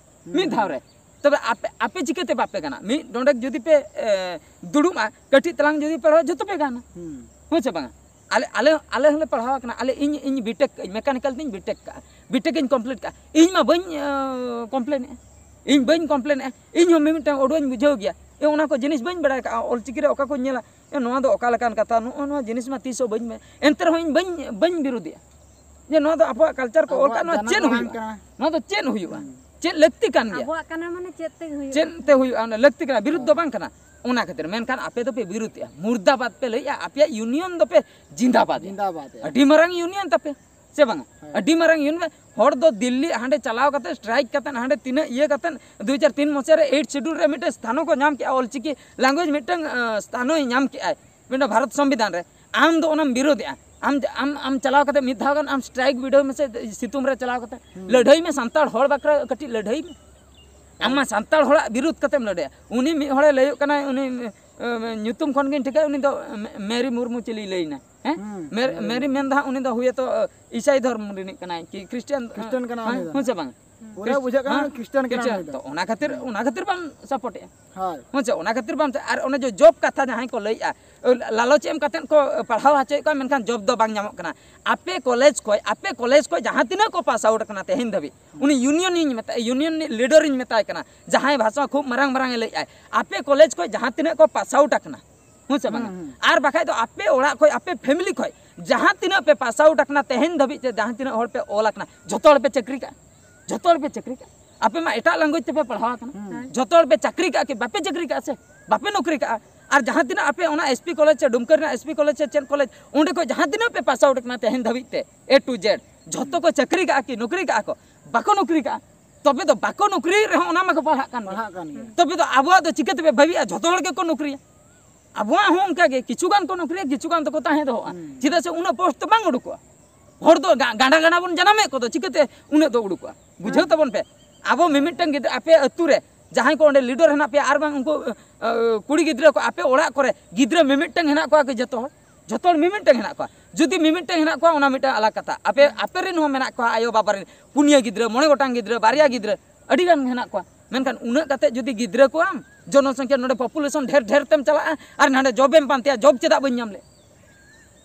ᱢᱤᱫ ᱫᱷᱟᱣ ᱨᱮ᱾ ᱛᱚᱵᱮ ᱟᱯᱮ, ᱟᱯᱮ ᱪᱤᱠᱟᱹᱛᱮ ᱵᱟᱯᱮ ᱜᱟᱱᱟ? ᱢᱤᱫ ᱰᱚᱸᱰᱮᱠ ᱡᱩᱫᱤ ᱯᱮ, ᱮ, ᱫᱩᱲᱩᱵᱼᱟ, ᱠᱟᱹᱴᱤᱡ ᱛᱟᱞᱟᱝ ᱡᱩᱫᱤ ᱯᱟᱲᱦᱟᱣᱟ, ᱡᱷᱚᱛᱚ ᱯᱮ ᱜᱟᱱᱟ᱾ ᱦᱩᱸ᱾ ᱦᱮᱸ ᱥᱮ ᱵᱟᱝᱟ? ᱟᱞᱮ, ᱟᱞᱮ, ᱟᱞᱮ ᱦᱚᱸᱞᱮ ᱯᱟᱲᱦᱟᱣ ᱟᱠᱟᱱᱟ᱾ ᱟᱞᱮ, ᱤᱧ, ᱤᱧ B.Tech ᱠᱟᱜᱼᱟᱹᱧ, mechanical ᱛᱤᱧ B.Tech ᱠᱟᱜᱼᱟ, B.Tech ᱤᱧ complete ᱠᱟᱜᱼᱟ᱾ ᱤᱧ ᱢᱟ ᱵᱟᱹᱧ, ᱮ, complain ᱮᱜᱼᱟ᱾ ᱤᱧ ᱵᱟᱹᱧ complain ᱮᱜᱼᱟ᱾ ᱤᱧ ᱦᱚᱸ ᱢᱤᱢᱤᱫᱴᱟᱝ ᱚᱰᱩᱣᱟᱹᱧ ᱵᱩᱡᱷᱟᱹᱣ ᱜᱮᱭᱟ᱾ ᱮ, ᱚᱱᱟ ᱠᱚ ᱡᱤᱱᱤᱥ ᱵᱟᱹᱧ ᱵᱟᱲᱟᱭ ᱠᱟᱜᱼᱟ, ᱚᱞ ᱪᱤᱠᱤ ᱨᱮ ᱚᱠᱟ ᱠᱚᱧ ᱧᱮᱞᱟ, ᱮ, ᱱᱚᱣᱟ ᱫᱚ ᱚᱠᱟ ᱞᱮᱠᱟᱱ ᱠᱟᱛᱷᱟ, ᱱᱚᱜᱼᱚ ᱱᱚᱣᱟ ᱡᱤᱱᱤᱥ ᱢᱟ ᱛᱤᱥ ᱦᱚᱸ ᱵᱟᱹᱧ ᱢᱮ-, ᱮᱱᱛᱮ ᱨᱮᱦᱚᱸ ᱤᱧ ᱵᱟᱹᱧ, ᱵᱟᱹᱧ ᱵᱤᱨᱳᱫᱮᱜᱼᱟ᱾ ᱡᱮ ᱱᱚᱣᱟ ᱫᱚ ᱟᱵᱚᱣᱟᱜ culture ᱠᱚ ᱚᱞ ᱟᱵᱚᱣᱟᱜ ᱠᱟᱜ, ᱱᱚᱣᱟ ᱪᱮᱫ ᱡᱟᱱᱟᱢ ᱟᱲᱟᱝ ᱦᱩᱭᱩᱜᱼᱟ? ᱠᱟᱱᱟ᱾ ᱱᱚᱣᱟ ᱫᱚ ᱪᱮᱫ ᱦᱩᱭᱩᱜᱼᱟ? ᱦᱩᱸ᱾ ᱪᱮᱫ ᱞᱟᱹᱠᱛᱤ ᱠᱟᱱ ᱜᱮᱭᱟ? ᱟᱵᱚᱣᱟᱜ ᱠᱟᱱᱟ ᱢᱟᱱᱮ ᱪᱮᱫ ᱛᱮ ᱦᱩᱭᱩᱜᱼᱟ? ᱪᱮᱫ ᱛᱮ ᱦᱩᱭᱩᱜᱼᱟ? ᱚᱱᱟ ᱞᱟᱹᱠᱛᱤ ᱠᱟᱱᱟ, ᱵᱤᱨᱩᱫᱷ ᱫᱚ ᱦᱳᱭ᱾ ᱵᱟᱝ ᱠᱟᱱᱟ᱾ ᱚᱱᱟ ᱠᱷᱟᱹᱛᱤᱨ, ᱢᱮᱱᱠᱷᱟᱱ ᱟᱯᱮ ᱫᱚᱯᱮ ᱵᱤᱨᱩᱫᱷᱮᱜᱼᱟ, ᱢᱩᱨᱫᱟᱵᱟᱫ ᱯᱮ ᱞᱟᱹᱭᱮᱜᱼᱟ, ᱟᱯᱮᱭᱟᱜ union ᱫᱚᱯᱮ ᱡᱤᱱᱫᱟᱵᱟᱫᱮᱜᱼᱟ᱾ ᱡᱤᱱᱫᱟᱵᱟᱫᱮᱜᱼᱟ᱾ ᱟᱹᱰᱤ ᱢᱟᱨᱟᱝ union ᱛᱟᱯᱮ, ᱥᱮ ᱵᱟᱝᱟ? ᱦᱮᱸ᱾ ᱟᱹᱰᱤ ᱢᱟᱨᱟᱝ union᱾ ᱦᱚᱲ ᱫᱚ ᱫᱤᱞᱞᱤ ᱦᱟᱸᱰᱮ ᱪᱟᱞᱟᱣ ᱠᱟᱛᱮ, strike ᱠᱟᱛᱮ, ᱦᱟᱸᱰᱮ ᱛᱤᱱᱟᱹᱜ ᱤᱭᱟᱹ ᱠᱟᱛᱮ, ᱫᱩ ᱦᱟᱡᱟᱨ ᱛᱤᱱ ᱢᱚᱥᱤᱦᱟ ᱨᱮ eighth schedule ᱨᱮ ᱢᱤᱫᱴᱮᱱ ᱥᱛᱷᱟᱱᱚ ᱠᱚ ᱧᱟᱢ ᱠᱮᱜᱼᱟ, ᱚᱞ ᱪᱤᱠᱤ language ᱢᱤᱫᱴᱟᱝ, ᱟᱸ, ᱥᱛᱷᱟᱱᱚᱭ ᱧᱟᱢ ᱠᱮᱜᱼᱟᱭ᱾ ᱢᱮᱱᱫᱟ ᱵᱷᱟᱨᱚᱛ ᱥᱚᱝᱵᱤᱫᱷᱟᱱ ᱨᱮ, ᱟᱢ ᱫᱚ ᱚᱱᱟᱢ ᱵᱤᱨᱳᱫᱷᱮᱜᱼᱟ᱾ ᱟᱢ, ᱟᱢ, ᱟᱢ ᱪᱟᱞᱟᱣ ᱠᱟᱛᱮ ᱢᱤᱫ ᱫᱷᱟᱣ ᱜᱟᱱ ᱟᱢ strike ᱵᱤᱰᱟᱹᱣ ᱢᱮᱥᱮ, ᱥᱤᱛᱩᱝ ᱨᱮ ᱪᱟᱞᱟᱣ ᱠᱟᱛᱮ ᱦᱩᱸ᱾ ᱞᱟᱹᱲᱦᱟᱹᱭ ᱢᱮ, ᱥᱟᱱᱛᱟᱲ ᱦᱚᱲ ᱵᱟᱠᱷᱨᱟ ᱠᱟᱹᱴᱤᱡ ᱞᱟᱹᱲᱦᱟᱹᱭ ᱢᱮ᱾ ᱟᱢ ᱢᱟ ᱦᱮᱸ᱾ ᱥᱟᱱᱛᱟᱲ ᱦᱚᱲᱟᱜ ᱵᱤᱨᱳᱫᱷ ᱠᱟᱛᱮᱢ ᱞᱟᱹᱲᱦᱟᱹᱭᱟ᱾ ᱩᱱᱤ ᱢᱤᱫ ᱦᱚᱲᱮ ᱞᱟᱹᱭᱚᱜ ᱠᱟᱱᱟᱭ, ᱩᱱᱤ, ᱮ, ᱧᱩᱛᱩᱢ ᱠᱷᱚᱱ ᱜᱤᱧ ᱴᱷᱤᱠᱟᱹᱭᱟ, ᱩᱱᱤ ᱫᱚ ᱢᱮ-, ᱢᱮᱨᱤ ᱢᱩᱨᱢᱩ ᱪᱤᱞᱤᱭ ᱞᱟᱹᱭᱱᱟ, ᱦᱮᱸ? ᱦᱩᱸ, ᱢᱮᱨ-, ᱢᱮᱨᱤ ᱢᱮᱨᱤ ᱢᱩᱨᱢᱩ᱾ ᱢᱮᱱ ᱫᱚ ᱦᱟᱸᱜ ᱩᱱᱤ ᱫᱚ ᱦᱩᱭᱮᱛᱚ, ᱮ, ᱤᱥᱟᱭ ᱫᱷᱚᱨᱢ ᱨᱤᱱᱤᱡ ᱠᱟᱱᱟᱭ, ᱠᱤ ᱠᱷᱨᱤᱥᱴᱟᱱ, ᱠᱷᱨᱤᱥᱴᱟᱱ ᱠᱟᱱᱟ ᱦᱮᱸ, ᱩᱱᱤ ᱫᱚ᱾ ᱦᱮᱸ ᱥᱮ ᱵᱟᱝ? ᱯᱩᱨᱟᱹ ᱵᱩᱡᱷᱟᱹᱜ ᱠᱟᱱᱟ ᱠᱷᱨᱤᱥᱴᱟᱱ ᱠᱟᱱᱟ ᱱᱩᱭ ᱫᱚ᱾ ᱛᱚ ᱚᱱᱟ ᱠᱷᱟᱹᱛᱤᱨ, ᱚᱱᱟ ᱠᱷᱟᱹᱛᱤᱨ ᱵᱟᱢ ᱥᱟᱯᱳᱨᱴᱮᱜᱼᱟ᱾ ᱦᱳᱭ᱾ ᱦᱮᱸ ᱥᱮ, ᱚᱱᱟ ᱠᱷᱟᱹᱛᱤᱨ ᱵᱟᱢ ᱪᱟ-, ᱟᱨ ᱚᱱᱮ ᱡᱮ ᱡᱚᱵ ᱠᱟᱛᱷᱟ ᱡᱟᱦᱟᱸᱭ ᱠᱚ ᱞᱟᱹᱭᱮᱜᱼᱟ, ᱞᱟᱞᱚᱪ ᱮᱢ ᱠᱟᱛᱮᱫ ᱠᱚ ᱯᱟᱲᱦᱟᱣ ᱦᱚᱪᱚᱭᱮᱫ ᱠᱚᱣᱟ, ᱢᱮᱱᱠᱷᱟᱱ ᱡᱚᱵ ᱫᱚ ᱵᱟᱝ ᱧᱟᱢᱚᱜ ᱠᱟᱱᱟ᱾ ᱟᱯᱮ ᱠᱚᱞᱮᱡᱽ ᱠᱷᱚᱡ, ᱟᱯᱮ ᱠᱚᱞᱮᱡᱽ ᱠᱷᱚᱡ ᱡᱟᱦᱟᱸ ᱛᱤᱱᱟᱹᱜ ᱠᱚ ᱯᱟᱥ ᱟᱣᱩᱴ ᱟᱠᱟᱱᱟ ᱛᱮᱦᱮᱧ ᱫᱷᱟᱹᱵᱤᱡ, ᱩᱱᱤ ᱤᱭᱩᱱᱤᱭᱚᱱ ᱤᱧ ᱢᱮᱛᱟᱭ, ᱤᱭᱩᱱᱤᱭᱚᱱ ᱨᱤᱱᱤᱡ ᱞᱤᱰᱟᱨ ᱤᱧ ᱢᱮᱛᱟᱭ ᱠᱟᱱᱟ, ᱡᱟᱦᱟᱸᱭ ᱵᱷᱟᱥᱟ ᱠᱷᱩᱵ ᱢᱟᱨᱟᱝ ᱢᱟᱨᱟᱝ ᱮ ᱞᱟᱹᱭᱮᱫᱼᱟᱭ, ᱟᱯᱮ ᱠᱚᱞᱮᱡᱽ ᱠᱷᱚᱡ ᱡᱟᱦᱟᱸ ᱛᱤᱱᱟᱹᱜ ᱠᱚ ᱯᱟᱥ ᱟᱣᱩᱴ ᱟᱠᱟᱱᱟ, ᱦᱮᱸ ᱥᱮ ᱵᱟᱝᱟ? ᱦᱩᱸ, ᱦᱩᱸ᱾ ᱟᱨ ᱵᱟᱠᱷᱟᱡ ᱫᱚ ᱟᱯᱮ ᱚᱲᱟᱜ ᱠᱷᱚᱡ, ᱟᱯᱮ ᱯᱷᱮᱢᱤᱞᱤ ᱠᱷᱚᱡ ᱡᱟᱦᱟᱸ ᱛᱤᱱᱟᱹᱜ ᱯᱮ ᱯᱟᱥ ᱟᱣᱩᱴ ᱟᱠᱟᱱᱟ ᱛᱮᱦᱮᱧ ᱫᱷᱟᱹᱵᱤᱡ ᱛᱮ, ᱡᱟᱦᱟᱸ ᱛᱤᱱᱟᱹᱜ ᱦᱚᱲ ᱯᱮ ᱚᱞ ᱟᱠᱟᱱᱟ, ᱡᱚᱛᱚ ᱦᱚᱲ ᱯᱮ ᱪᱟᱹᱠᱨᱤ ᱠᱟᱜᱼᱟ? ᱡᱚᱛᱚ ᱦᱚᱲ ᱯᱮ ᱪᱟᱹᱠᱨᱤ ᱠᱟᱜᱼᱟ? ᱟᱯᱮ ᱢᱟ ᱮᱴᱟᱜ ᱞᱮᱝᱜᱩᱭᱮᱡᱽ ᱛᱮᱯᱮ ᱯᱟᱲᱦᱟᱣ ᱟᱠᱟᱱᱟ᱾ ᱦᱩᱸ᱾ ᱡᱚᱛᱚ ᱦᱚᱲ ᱯᱮ ᱪᱟᱹᱠᱨᱤ ᱠᱟᱜᱼᱟ ᱠᱤ ᱵᱟᱯᱮ ᱪᱟᱹᱠᱨᱤ ᱠᱟᱜᱼᱟ ᱥᱮ? ᱵᱟᱯᱮ ᱱᱚᱠᱨᱤ ᱠᱟᱜᱼᱟ᱾ ᱟᱨ ᱡᱟᱦᱟᱸ ᱛᱤᱱᱟᱹᱜ ᱟᱯᱮ ᱚᱱᱟ ᱮᱥ ᱯᱤ ᱠᱚᱞᱮᱡᱽ ᱥᱮ ᱰᱩᱢᱠᱟᱹ ᱨᱮᱱᱟᱜ ᱮᱥ ᱯᱤ ᱠᱚᱞᱮᱡᱽ ᱥᱮ ᱪᱮᱫ ᱠᱚᱞᱮᱡᱽ, ᱚᱸᱰᱮ ᱠᱷᱚᱡ ᱡᱟᱦᱟᱸ ᱛᱤᱱᱟᱹᱜ ᱯᱮ ᱯᱟᱥ ᱟᱣᱩᱴ ᱟᱠᱟᱱᱟ ᱛᱮᱦᱮᱧ ᱫᱷᱟᱹᱵᱤᱡ ᱛᱮ, A to Z, ᱡᱷᱚᱛᱚ ᱠᱚ ᱪᱟᱹᱠᱨᱤ ᱠᱟᱜᱼᱟ ᱠᱤ ᱱᱚᱠᱨᱤ ᱠᱟᱜᱼᱟ ᱠᱚ? ᱵᱟᱠᱚ ᱱᱚᱠᱨᱤ ᱠᱟᱜᱼᱟ᱾ ᱛᱚᱵᱮ ᱫᱚ ᱵᱟᱠᱚ ᱱᱚᱠᱨᱤ ᱨᱮᱦᱚᱸ ᱚᱱᱟ ᱢᱟᱠᱚ ᱯᱟᱲᱦᱟᱜ ᱠᱟᱱ ᱜᱮ᱾ ᱯᱟᱲᱦᱟᱜ ᱠᱟᱱ ᱜᱮ᱾ ᱛᱚᱵᱮ ᱫᱚ ᱟᱵᱚᱣᱟᱜ ᱫᱚ ᱪᱤᱠᱟᱹ ᱛᱮᱯᱮ ᱵᱷᱟᱹᱵᱤᱜᱼᱟ ᱡᱷᱚᱛᱚ ᱦᱚᱲ ᱜᱮᱠᱚ ᱱᱚᱠᱨᱤᱭᱟ? ᱟᱵᱚᱣᱟᱜ ᱦᱚᱸ ᱚᱱᱠᱟ ᱜᱮ, ᱠᱤᱪᱷᱩ ᱜᱟᱱ ᱠᱚ ᱱᱚᱠᱨᱤᱭᱟ, ᱠᱤᱪᱷᱩ ᱜᱟᱱ ᱫᱚᱠᱚ ᱛᱟᱦᱮᱸ ᱫᱚᱦᱚᱜᱼᱟ᱾ ᱦᱩᱸ᱾ ᱪᱮᱫᱟᱜ ᱥᱮ ᱩᱱᱟᱹᱜ ᱯᱳᱥᱴ ᱫᱚ ᱵᱟᱝ ᱩᱰᱩᱠᱚᱜᱼᱟ᱾ ᱦᱚᱲ ᱫᱚ ᱜᱟ-, ᱜᱟᱸᱰᱟ ᱜᱟᱸᱰᱟ ᱵᱚᱱ ᱡᱟᱱᱟᱢᱮᱫ ᱠᱚᱫᱚ, ᱪᱤᱠᱟᱹᱛᱮ ᱩᱱᱟᱹᱜ ᱫᱚ ᱩᱰᱩᱠᱚᱜᱼᱟ? ᱵᱩᱡᱷᱟᱹᱣ ᱦᱩᱸ᱾ ᱛᱟᱵᱚᱱ ᱯᱮ, ᱟᱵᱚ ᱢᱤᱢᱤᱫᱴᱟᱝ ᱜᱤᱫᱽᱨᱟᱹ, ᱟᱯᱮ ᱟᱹᱛᱩ ᱨᱮ ᱡᱟᱦᱟᱸᱭ ᱠᱚ ᱚᱸᱰᱮ ᱞᱤᱰᱟᱨ ᱦᱮᱱᱟᱜ ᱯᱮᱭᱟ, ᱟᱨ ᱵᱟᱝ ᱩᱱᱠᱩ, ᱟᱹ, ᱠᱩᱲᱤ ᱜᱤᱫᱽᱨᱟᱹ ᱠᱚ, ᱟᱯᱮ ᱚᱲᱟᱜ ᱠᱚᱨᱮ ᱜᱤᱫᱽᱨᱟᱹ ᱢᱤᱢᱤᱫᱴᱟᱝ ᱦᱮᱱᱟᱜ ᱠᱚᱣᱟ ᱠᱤ ᱡᱚᱛᱚ ᱦᱚᱲ? ᱡᱚᱛᱚ ᱦᱚᱲ ᱢᱤᱢᱤᱫᱴᱟᱝ ᱦᱮᱱᱟᱜ ᱠᱚᱣᱟ᱾ ᱡᱩᱫᱤ ᱢᱤᱢᱤᱫᱴᱟᱝ ᱦᱮᱱᱟᱜ ᱠᱚᱣᱟ, ᱚᱱᱟ ᱢᱤᱫᱴᱟᱝ ᱟᱞᱟᱜᱽ ᱠᱟᱛᱷᱟ᱾ ᱟᱯᱮ, ᱟᱯᱮ ᱨᱮᱱ ᱦᱚᱸ ᱢᱮᱱᱟᱜ ᱠᱚᱣᱟ, ᱟᱭᱳ ᱵᱟᱵᱟ ᱨᱮᱱ ᱯᱩᱱᱭᱟᱹ ᱜᱤᱫᱽᱨᱟᱹ, ᱢᱚᱬᱮ ᱜᱚᱴᱟᱝ ᱜᱤᱫᱽᱨᱟᱹ, ᱵᱟᱨᱭᱟ ᱜᱤᱫᱽᱨᱟᱹ, ᱟᱹᱰᱤ ᱜᱟᱱ ᱦᱮᱱᱟᱜ ᱠᱚᱣᱟ᱾ ᱢᱮᱱᱠᱷᱟᱱ ᱩᱱᱟᱹᱜ ᱠᱟᱛᱮ ᱡᱩᱫᱤ ᱜᱤᱫᱽᱨᱟᱹ ᱠᱚᱣᱟᱢ, ᱡᱚᱱᱚᱥᱚᱝᱠᱷᱟ ᱱᱚᱰᱮ ᱯᱚᱯᱩᱞᱮᱥᱚᱱ ᱰᱷᱮᱨ ᱰᱷᱮᱨ ᱛᱮᱢ ᱪᱟᱞᱟᱜᱼᱟ, ᱟᱨ ᱱᱟᱰᱮ ᱡᱚᱵ ᱮᱢ ᱯᱟᱱᱛᱮᱭᱟ, ᱡᱚᱵ ᱪᱮᱫᱟᱜ ᱵᱟᱹᱧ ᱧᱟᱢ ᱞᱮᱫ?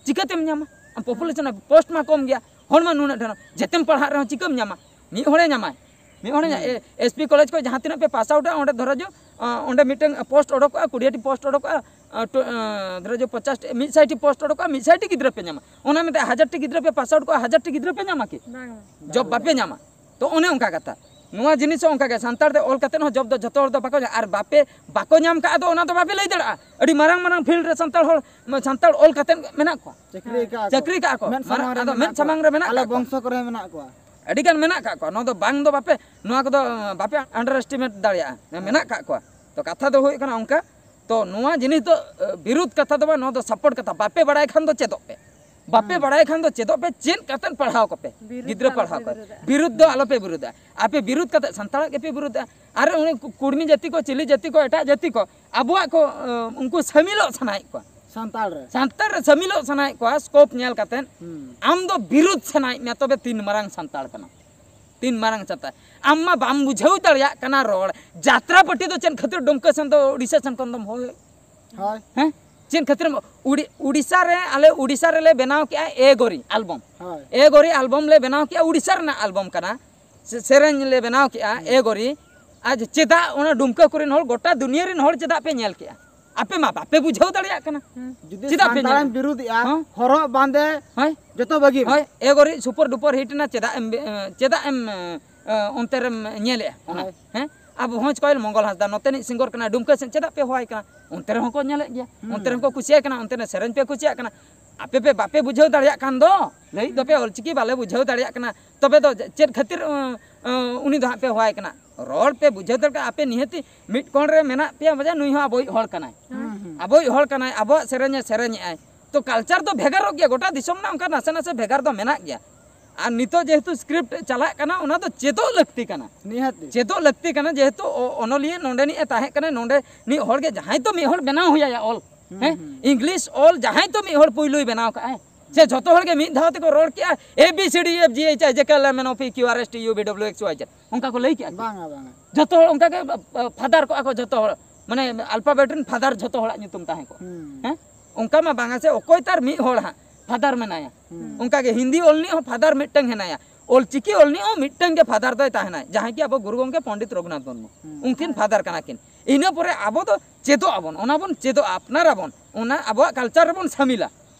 ᱪᱤᱠᱟᱹᱛᱮᱢ ᱧᱟᱢᱟ? ᱟᱢ ᱯᱚᱯᱩᱞᱮᱥᱚᱱ ᱯᱳᱥᱴ ᱢᱟ ᱠᱚᱢ ᱜᱮᱭᱟ, ᱦᱚᱲ ᱢᱟ ᱱᱩᱱᱟᱹᱜ ᱰᱷᱮᱨ, ᱡᱮᱛᱮᱢ ᱯᱟᱲᱦᱟᱜ ᱨᱮᱦᱚᱸ ᱪᱤᱠᱟᱹᱢ ᱧᱟᱢᱟ? ᱢᱤᱫ ᱦᱚᱲᱮ ᱧᱟᱢᱟᱭ, ᱢᱤᱫ ᱦᱚᱲᱮ ᱧᱟ-, ᱦᱩᱸ᱾ ᱮ, ᱮᱥ ᱯᱤ ᱠᱚᱞᱮᱡᱽ ᱠᱷᱚᱱ ᱡᱟᱦᱟᱸ ᱛᱤᱱᱟᱹᱜ ᱯᱮ ᱯᱟᱥ ᱟᱣᱩᱴᱟ, ᱚᱸᱰᱮ ᱫᱷᱚᱨᱚ ᱡᱚ, ᱟ, ᱚᱸᱰᱮ ᱢᱤᱫᱴᱟᱝ ᱯᱳᱥᱴ ᱚᱰᱚᱠᱚᱜᱼᱟ, ᱠᱩᱲᱤᱭᱟᱹᱴᱤ ᱯᱳᱥᱴ ᱚᱰᱚᱠᱚᱜᱼᱟ, ᱟ, ᱴᱩ-, ᱟ, ᱫᱷᱚᱨᱚ ᱡᱚ ᱯᱚᱪᱟᱥ ᱴᱤ, ᱢᱤᱫ ᱥᱟᱭ ᱴᱤ ᱯᱳᱥᱴ ᱚᱰᱚᱠᱚᱜᱼᱟ, ᱢᱤᱫ ᱥᱟᱭ ᱴᱤ ᱜᱤᱫᱽᱨᱟᱹ ᱯᱮ ᱧᱟᱢᱟ᱾ ᱚᱱᱟ ᱢᱮᱱᱛᱮ ᱦᱟᱡᱟᱨ ᱴᱤ ᱜᱤᱫᱽᱨᱟᱹ ᱯᱮ ᱯᱟᱥ ᱟᱣᱩᱴ ᱠᱚᱣᱟ, ᱦᱟᱡᱟᱨ ᱴᱤ ᱜᱤᱫᱽᱨᱟᱹ ᱯᱮ ᱧᱟᱢᱟ ᱠᱤ? ᱵᱟᱝ᱾ ᱡᱚᱵ ᱵᱟᱯᱮ ᱧᱟᱢᱟ᱾ ᱛᱚ ᱚᱱᱮ ᱚᱱᱠᱟ ᱠᱟᱛᱷᱟ᱾ ᱱᱚᱣᱟ ᱡᱤᱱᱤᱥ ᱦᱚᱸ ᱚᱱᱠᱟ ᱜᱮ, ᱥᱟᱱᱛᱟᱲ ᱛᱮ ᱚᱞ ᱠᱟᱛᱮᱫ ᱦᱚᱸ ᱡᱚᱵ ᱫᱚ ᱡᱚᱛᱚ ᱦᱚᱲ ᱫᱚ ᱵᱟᱠᱚ ᱧᱟᱢᱟ, ᱟᱨ ᱵᱟᱯᱮ, ᱵᱟᱠᱚ ᱧᱟᱢ ᱠᱟᱜᱼᱟ, ᱟᱫᱚ ᱚᱱᱟ ᱫᱚ ᱵᱟᱯᱮ ᱞᱟᱹᱭ ᱫᱟᱲᱮᱭᱟᱜᱼᱟ᱾ ᱟᱹᱰᱤ ᱢᱟᱨᱟᱝ ᱢᱟᱨᱟᱝ ᱯᱷᱤᱞᱰ ᱨᱮ ᱥᱟᱱᱛᱟᱲ ᱦᱚᱲ, ᱥᱟᱱᱛᱟᱲ ᱚᱞ ᱠᱟᱛᱮᱫ ᱢᱮᱱᱟᱜ ᱠᱚᱣᱟ᱾ ᱪᱟᱹᱠᱨᱤ ᱟᱠᱟᱫᱼᱟ ᱠᱚ᱾ ᱪᱟᱹᱠᱨᱤ ᱟᱠᱟᱫᱼᱟ ᱠᱚ᱾ ᱢᱮᱫ ᱢᱟᱨᱟᱝ, ᱥᱟᱢᱟᱝ ᱨᱮ ᱟᱫᱚ ᱢᱮᱱᱟᱜ ᱢᱮᱫ ᱠᱚᱣᱟ᱾ ᱥᱟᱢᱟᱝ ᱨᱮ ᱢᱮᱱᱟᱜ ᱟᱞᱮ ᱠᱟᱜ ᱠᱚᱣᱟ᱾ ᱵᱚᱝᱥᱚ ᱠᱚᱨᱮ ᱢᱮᱱᱟᱜ ᱠᱚᱣᱟ᱾ ᱟᱹᱰᱤ ᱜᱟᱱ ᱢᱮᱱᱟᱜ ᱠᱟᱜ ᱠᱚᱣᱟ᱾ ᱱᱚᱣᱟ ᱫᱚ ᱵᱟᱝ ᱫᱚ ᱵᱟᱯᱮ, ᱱᱚᱣᱟ ᱠᱚᱫᱚ, ᱟᱸ, ᱵᱟᱯᱮ underestimate ᱫᱟᱲᱮᱭᱟᱜᱼᱟ᱾ ᱦᱮᱸ᱾ ᱢᱮᱱᱟᱜ ᱠᱟᱜ ᱠᱚᱣᱟ᱾ ᱛᱚ ᱠᱟᱛᱷᱟ ᱫᱚ ᱦᱩᱭᱩᱜ ᱠᱟᱱᱟ ᱚᱱᱠᱟ᱾ ᱛᱚ ᱱᱚᱣᱟ ᱡᱤᱱᱤᱥ ᱫᱚ, ᱟᱸ, ᱵᱤᱨᱩᱫᱷ ᱠᱟᱛᱷᱟ ᱫᱚ ᱵᱟᱝ, ᱱᱚᱣᱟ ᱫᱚ ᱥᱟᱯᱳᱨᱴ ᱠᱟᱛᱷᱟ᱾ ᱵᱟᱯᱮ ᱵᱟᱲᱟᱭ ᱠᱷᱟᱱ ᱫᱚ ᱪᱮᱫᱚᱜ ᱯᱮ᱾ ᱵᱟᱯᱮ ᱦᱩᱸ᱾ ᱵᱟᱲᱟᱭ ᱠᱷᱟᱱ ᱫᱚ ᱪᱮᱫᱚᱜ ᱯᱮ, ᱪᱮᱫ ᱠᱟᱛᱮᱫ ᱯᱟᱲᱦᱟᱣ ᱠᱚᱯᱮ᱾ ᱵᱤᱨᱩᱫᱷ ᱜᱤᱫᱽᱨᱟᱹ ᱫᱚ ᱯᱟᱲᱦᱟᱣ ᱟᱞᱚᱯᱮ ᱠᱚ᱾ ᱵᱤᱨᱩᱫᱷᱟ᱾ ᱵᱤᱨᱩᱫᱷ ᱫᱚ ᱟᱞᱚᱯᱮ ᱵᱤᱨᱩᱫᱷᱟ᱾ ᱟᱯᱮ ᱵᱤᱨᱩᱫᱷ ᱠᱟᱛᱮᱫ ᱥᱟᱱᱛᱟᱲᱟᱜ ᱜᱮᱯᱮ ᱵᱤᱨᱩᱫᱷᱟ᱾ ᱟᱨ ᱩᱱᱤ ᱠᱩ-, ᱠᱩᱲᱢᱤ ᱡᱟᱹᱛᱤ ᱠᱚ, ᱪᱤᱞᱤ ᱡᱟᱹᱛᱤ ᱠᱚ, ᱮᱴᱟᱜ ᱡᱟᱹᱛᱤ ᱠᱚ ᱟᱵᱚᱣᱟᱜ ᱠᱚ, ᱟᱸ, ᱩᱱᱠᱩ ᱥᱟᱹᱢᱤᱞᱚᱜ ᱥᱟᱱᱟᱭᱮᱫ ᱠᱚᱣᱟ᱾ ᱥᱟᱱᱛᱟᱲ ᱨᱮ᱾ ᱥᱟᱱᱛᱟᱲ ᱨᱮ ᱥᱟᱹᱢᱤᱞᱚᱜ ᱥᱟᱱᱟᱭᱮᱫ ᱠᱚᱣᱟ, ᱥᱠᱳᱯ ᱧᱮᱞ ᱠᱟᱛᱮᱫ᱾ ᱦᱩᱸ᱾ ᱟᱢ ᱫᱚ ᱵᱤᱨᱩᱫᱷ ᱥᱟᱱᱟᱭᱮᱫ ᱢᱮᱭᱟ, ᱛᱚᱵᱮ ᱛᱤᱱ ᱢᱟᱨᱟᱝ ᱥᱟᱱᱛᱟᱲ ᱠᱟᱱᱟᱢ? ᱛᱤᱱ ᱢᱟᱨᱟᱝ ᱪᱟᱛᱟ᱾ ᱟᱢ ᱢᱟ ᱵᱟᱢ ᱵᱩᱡᱷᱟᱹᱣ ᱫᱟᱲᱮᱭᱟᱜ ᱠᱟᱱᱟ ᱨᱚᱲ᱾ ᱡᱟᱛᱨᱟ ᱯᱟᱹᱴᱤ ᱫᱚ ᱪᱮᱫ ᱠᱷᱟᱹᱛᱤᱨ ᱰᱩᱢᱠᱟᱹ ᱥᱮᱱ ᱫᱚ ᱳᱰᱤᱥᱟ ᱥᱮᱱ ᱠᱷᱚᱱ ᱫᱚᱢ ᱦᱳᱭ? ᱦᱳᱭ᱾ ᱦᱮᱸ? ᱪᱮᱫ ᱠᱷᱟᱹᱛᱤᱨ ᱩᱲᱤ-, ᱩᱲᱤᱥᱥᱟ ᱨᱮ, ᱟᱞᱮ ᱩᱲᱤᱥᱥᱟ ᱨᱮᱞᱮ ᱵᱮᱱᱟᱣ ᱠᱮᱜᱼᱟ ᱮ ᱜᱚᱨᱤ ᱟᱞᱵᱚᱢ᱾ ᱦᱳᱭ᱾ ᱮ ᱜᱚᱨᱤ ᱟᱞᱵᱚᱢ ᱞᱮ ᱵᱮᱱᱟᱣ ᱠᱮᱜᱼᱟ, ᱩᱲᱤᱥᱥᱟ ᱨᱮᱱᱟᱜ ᱟᱞᱵᱚᱢ ᱠᱟᱱᱟ᱾ ᱥᱮ-, ᱥᱮᱨᱮᱧ ᱞᱮ ᱵᱮᱱᱟᱣ ᱠᱮᱜᱼᱟ ᱮ ᱜᱚᱨᱤ᱾ ᱟᱨ ᱪᱮᱫᱟᱜ ᱚᱱᱟ ᱰᱩᱢᱠᱟᱹ ᱠᱚᱨᱮᱱ ᱦᱚᱲ, ᱜᱚᱴᱟ ᱫᱩᱱᱤᱭᱟᱹ ᱨᱮᱱ ᱦᱚᱲ ᱪᱮᱫᱟᱜ ᱯᱮ ᱧᱮᱞ ᱠᱮᱜᱼᱟ? ᱟᱯᱮ ᱢᱟ ᱵᱟᱯᱮ ᱵᱩᱡᱷᱟᱹᱣ ᱫᱟᱲᱮᱭᱟᱜ ᱠᱟᱱᱟ᱾ ᱡᱩᱫᱤ ᱪᱮᱫᱟᱜ ᱯᱮ ᱥᱟᱱᱛᱟᱲᱮᱢ ᱧᱮᱞᱟ? ᱵᱤᱨᱩᱫᱷᱮᱜᱼᱟ, ᱦᱚᱸ? ᱦᱚᱨᱚᱜ ᱵᱟᱸᱫᱮ ᱦᱳᱭ᱾ ᱡᱚᱛᱚ ᱵᱟᱹᱜᱤ ᱢᱮ᱾ ᱦᱳᱭ, ᱮ ᱜᱚᱨᱤ ᱥᱩᱯᱟᱨ ᱰᱩᱯᱟᱨ ᱦᱤᱴ ᱮᱱᱟ, ᱪᱮᱫᱟᱜ ᱮᱢ ᱵᱮ-, ᱪᱮᱫᱟᱜ ᱮᱢ ᱮ, ᱚᱱᱛᱮ ᱨᱮᱢ ᱧᱮᱞᱮᱜᱼᱟ ᱚᱱᱟ? ᱦᱳᱭ᱾ ᱦᱮᱸ? ᱟᱵᱚ ᱦᱚᱸᱡᱽ ᱠᱚᱭᱮᱞ ᱢᱚᱝᱜᱚᱞ ᱦᱟᱸᱥᱫᱟ ᱱᱚᱛᱮᱱᱤᱡ ᱥᱤᱝᱜᱚᱨ ᱠᱟᱱᱟᱭ, ᱰᱩᱢᱠᱟᱹ ᱥᱮᱫ ᱪᱮᱫᱟᱜ ᱯᱮ ᱦᱚᱦᱚᱣᱟᱭ ᱠᱟᱱᱟ? ᱚᱱᱛᱮ ᱨᱮᱦᱚᱸ ᱠᱚ ᱧᱮᱞᱮᱫ ᱜᱮᱭᱟ, ᱦᱩᱸ᱾ ᱚᱱᱛᱮ ᱨᱮᱦᱚᱸ ᱠᱚ ᱠᱩᱥᱤᱭᱟᱭ ᱠᱟᱱᱟ, ᱚᱱᱛᱮᱱᱟᱜ ᱥᱮᱨᱮᱧ ᱯᱮ ᱠᱩᱥᱤᱭᱟᱜ ᱠᱟᱱᱟ᱾ ᱟᱯᱮ ᱯᱮ ᱵᱟᱯᱮ ᱵᱩᱡᱷᱟᱹᱣ ᱫᱟᱲᱮᱭᱟᱜ ᱠᱟᱱ ᱫᱚ, ᱞᱟᱹᱭ ᱫᱚᱯᱮ ᱚᱞᱪᱤᱠᱤ ᱵᱟᱞᱮ ᱵᱩᱡᱷᱟᱹᱣ ᱫᱟᱲᱮᱭᱟᱜ ᱠᱟᱱᱟ, ᱛᱚᱵᱮ ᱫᱚ ᱪᱮᱫ ᱠᱷᱟᱹᱛᱤᱨ ᱮ, ᱮ, ᱩᱱᱤ ᱫᱚ ᱦᱟᱸᱜ ᱯᱮ ᱦᱚᱦᱚᱣᱟᱭ ᱠᱟᱱᱟ? ᱨᱚᱲ ᱯᱮ ᱵᱩᱡᱷᱟᱹᱣ ᱫᱟᱲᱮᱭᱟᱜ ᱠᱟᱱᱟ? ᱟᱯᱮ ᱱᱤᱦᱟᱹᱛᱤ ᱢᱤᱫ ᱠᱚᱬ ᱨᱮ ᱢᱮᱱᱟᱜ ᱯᱮᱭᱟ, ᱵᱟᱡᱟ ᱱᱩᱭ ᱦᱚᱸ ᱟᱵᱚᱭᱤᱡ ᱦᱚᱲ ᱠᱟᱱᱟᱭ᱾ ᱦᱩᱸ, ᱦᱩᱸ᱾ ᱟᱵᱚᱭᱤᱡ ᱦᱚᱲ ᱠᱟᱱᱟᱭ, ᱟᱵᱚᱣᱟᱜ ᱥᱮᱨᱮᱧᱮ ᱥᱮᱨᱮᱧᱮᱜᱼᱟᱭ᱾ ᱛᱚ ᱠᱟᱞᱪᱟᱨ ᱫᱚ ᱵᱷᱮᱜᱟᱨᱚᱜ ᱜᱮᱭᱟ, ᱜᱚᱴᱟ ᱫᱤᱥᱚᱢ ᱨᱮᱱᱟᱜ ᱚᱱᱠᱟ ᱱᱟᱥᱮ ᱱᱟᱥᱮ ᱵᱷᱮᱜᱟᱨ ᱫᱚ ᱢᱮᱱᱟᱜ ᱜᱮᱭᱟ᱾ ᱟᱨ ᱱᱤᱛᱚᱜ ᱡᱮᱦᱮᱛᱩ ᱥᱠᱨᱤᱯᱴ ᱪᱟᱞᱟᱜ ᱠᱟᱱᱟ, ᱚᱱᱟ ᱫᱚ ᱪᱮᱫᱚᱜ ᱞᱟᱹᱠᱛᱤ ᱠᱟᱱᱟ᱾ ᱱᱤᱦᱟᱹᱛ ᱜᱮ᱾ ᱪᱮᱫᱚᱜ ᱞᱟᱹᱠᱛᱤ ᱠᱟᱱᱟ, ᱡᱮᱦᱮᱛᱩ ᱚ-, ᱚᱱᱚᱞᱤᱭᱟᱹ ᱱᱚᱰᱮᱱᱤᱡ ᱮ ᱛᱟᱦᱮᱸ ᱠᱟᱱᱟ, ᱱᱚᱰᱮᱱᱤᱡ ᱦᱚᱲ ᱜᱮ ᱡᱟᱦᱟᱸᱭ ᱛᱚ ᱢᱤᱫ ᱦᱚᱲ ᱵᱮᱱᱟᱣ ᱦᱩᱭᱟᱭᱟ ᱚᱞ᱾ ᱦᱩᱸ, ᱦᱮᱸ? ᱦᱩᱸ᱾ ᱤᱝᱞᱤᱥ ᱚᱞ ᱡᱟᱦᱟᱸᱭ ᱛᱚ ᱢᱤᱫ ᱦᱚᱲ ᱯᱩᱭᱞᱩᱭ ᱵᱮᱱᱟᱣ ᱠᱟᱜᱼᱟᱭ᱾ ᱥᱮ ᱡᱷᱚᱛᱚ ᱦᱚᱲ ᱜᱮ ᱢᱤᱫ ᱫᱷᱟᱣ ᱛᱮᱠᱚ ᱨᱚᱲ ᱠᱮᱜᱼᱟ, A B C D E F G H I J K L M N O P Q R S T U V W X Y Z᱾ ᱚᱱᱠᱟ ᱠᱚ ᱞᱟᱹᱭ ᱠᱮᱜᱼᱟ ᱠᱤ? ᱵᱟᱝᱟ, ᱵᱟᱝᱟ᱾ ᱡᱷᱚᱛᱚ ᱦᱚᱲ ᱚᱱᱠᱟ ᱜᱮ, ᱟ, ᱯᱷᱟᱫᱟᱨ ᱠᱚᱜᱼᱟ ᱠᱚ ᱡᱷᱚᱛᱚ ᱦᱚᱲ᱾ ᱢᱟᱱᱮ ᱟᱞᱯᱷᱟᱵᱮᱴ ᱨᱮᱱ ᱯᱷᱟᱫᱟᱨ ᱡᱷᱚᱛᱚ ᱦᱚᱲᱟᱜ ᱧᱩᱛᱩᱢ ᱛᱟᱦᱮᱸ ᱠᱚᱜᱼᱟ᱾ ᱦᱩᱸ᱾ ᱦᱮᱸ? ᱚᱱᱠᱟ ᱢᱟ ᱵᱟᱝᱟ ᱥᱮ, ᱚᱠᱚᱭ ᱛᱟᱨ ᱢᱤᱫ ᱦᱚᱲ ᱦᱟᱸᱜ ᱯᱷᱟᱫᱟᱨ ᱢᱮᱱᱟᱭᱟ᱾ ᱦᱩᱸ᱾ ᱚᱱᱠᱟ ᱜᱮ ᱦᱤᱱᱫᱤ ᱚᱞ ᱨᱤᱱᱤᱡ ᱦᱚᱸ ᱯᱷᱟᱫᱟᱨ ᱢᱤᱫᱴᱟᱝ ᱦᱮᱱᱟᱭᱟ, ᱚᱞᱪᱤᱠᱤ ᱚᱞ ᱨᱤᱱᱤᱡ ᱦᱚᱸ ᱢᱤᱫᱴᱟᱝ ᱜᱮ ᱯᱷᱟᱫᱟᱨ ᱫᱚᱭ ᱛᱟᱦᱮᱱᱟᱭ, ᱡᱟᱦᱟᱸᱭ ᱜᱮ ᱟᱵᱚ ᱜᱩᱨᱩ ᱜᱚᱢᱠᱮ ᱯᱚᱱᱰᱤᱛ ᱨᱚᱜᱷᱩᱱᱟᱛᱷ ᱢᱩᱨᱢᱩ᱾ ᱦᱩᱸ᱾ ᱩᱱᱠᱤᱱ ᱯᱷᱟᱫᱟᱨ ᱠᱟᱱᱟ ᱠᱤᱱ᱾ ᱤᱱᱟᱹ ᱯᱚᱨᱮ ᱟᱵᱚ ᱫᱚ ᱪᱮᱫᱚᱜ ᱟᱵᱚᱱ, ᱚᱱᱟ ᱵᱚᱱ ᱪᱮᱫᱚᱜᱼᱟ, ᱟᱯᱱᱟᱨ ᱟᱵᱚᱱ, ᱚᱱᱟ ᱟᱵᱚᱣᱟᱜ ᱠᱟᱞᱪᱟᱨ ᱨᱮᱵᱚᱱ ᱥᱟᱢᱤᱞᱟ᱾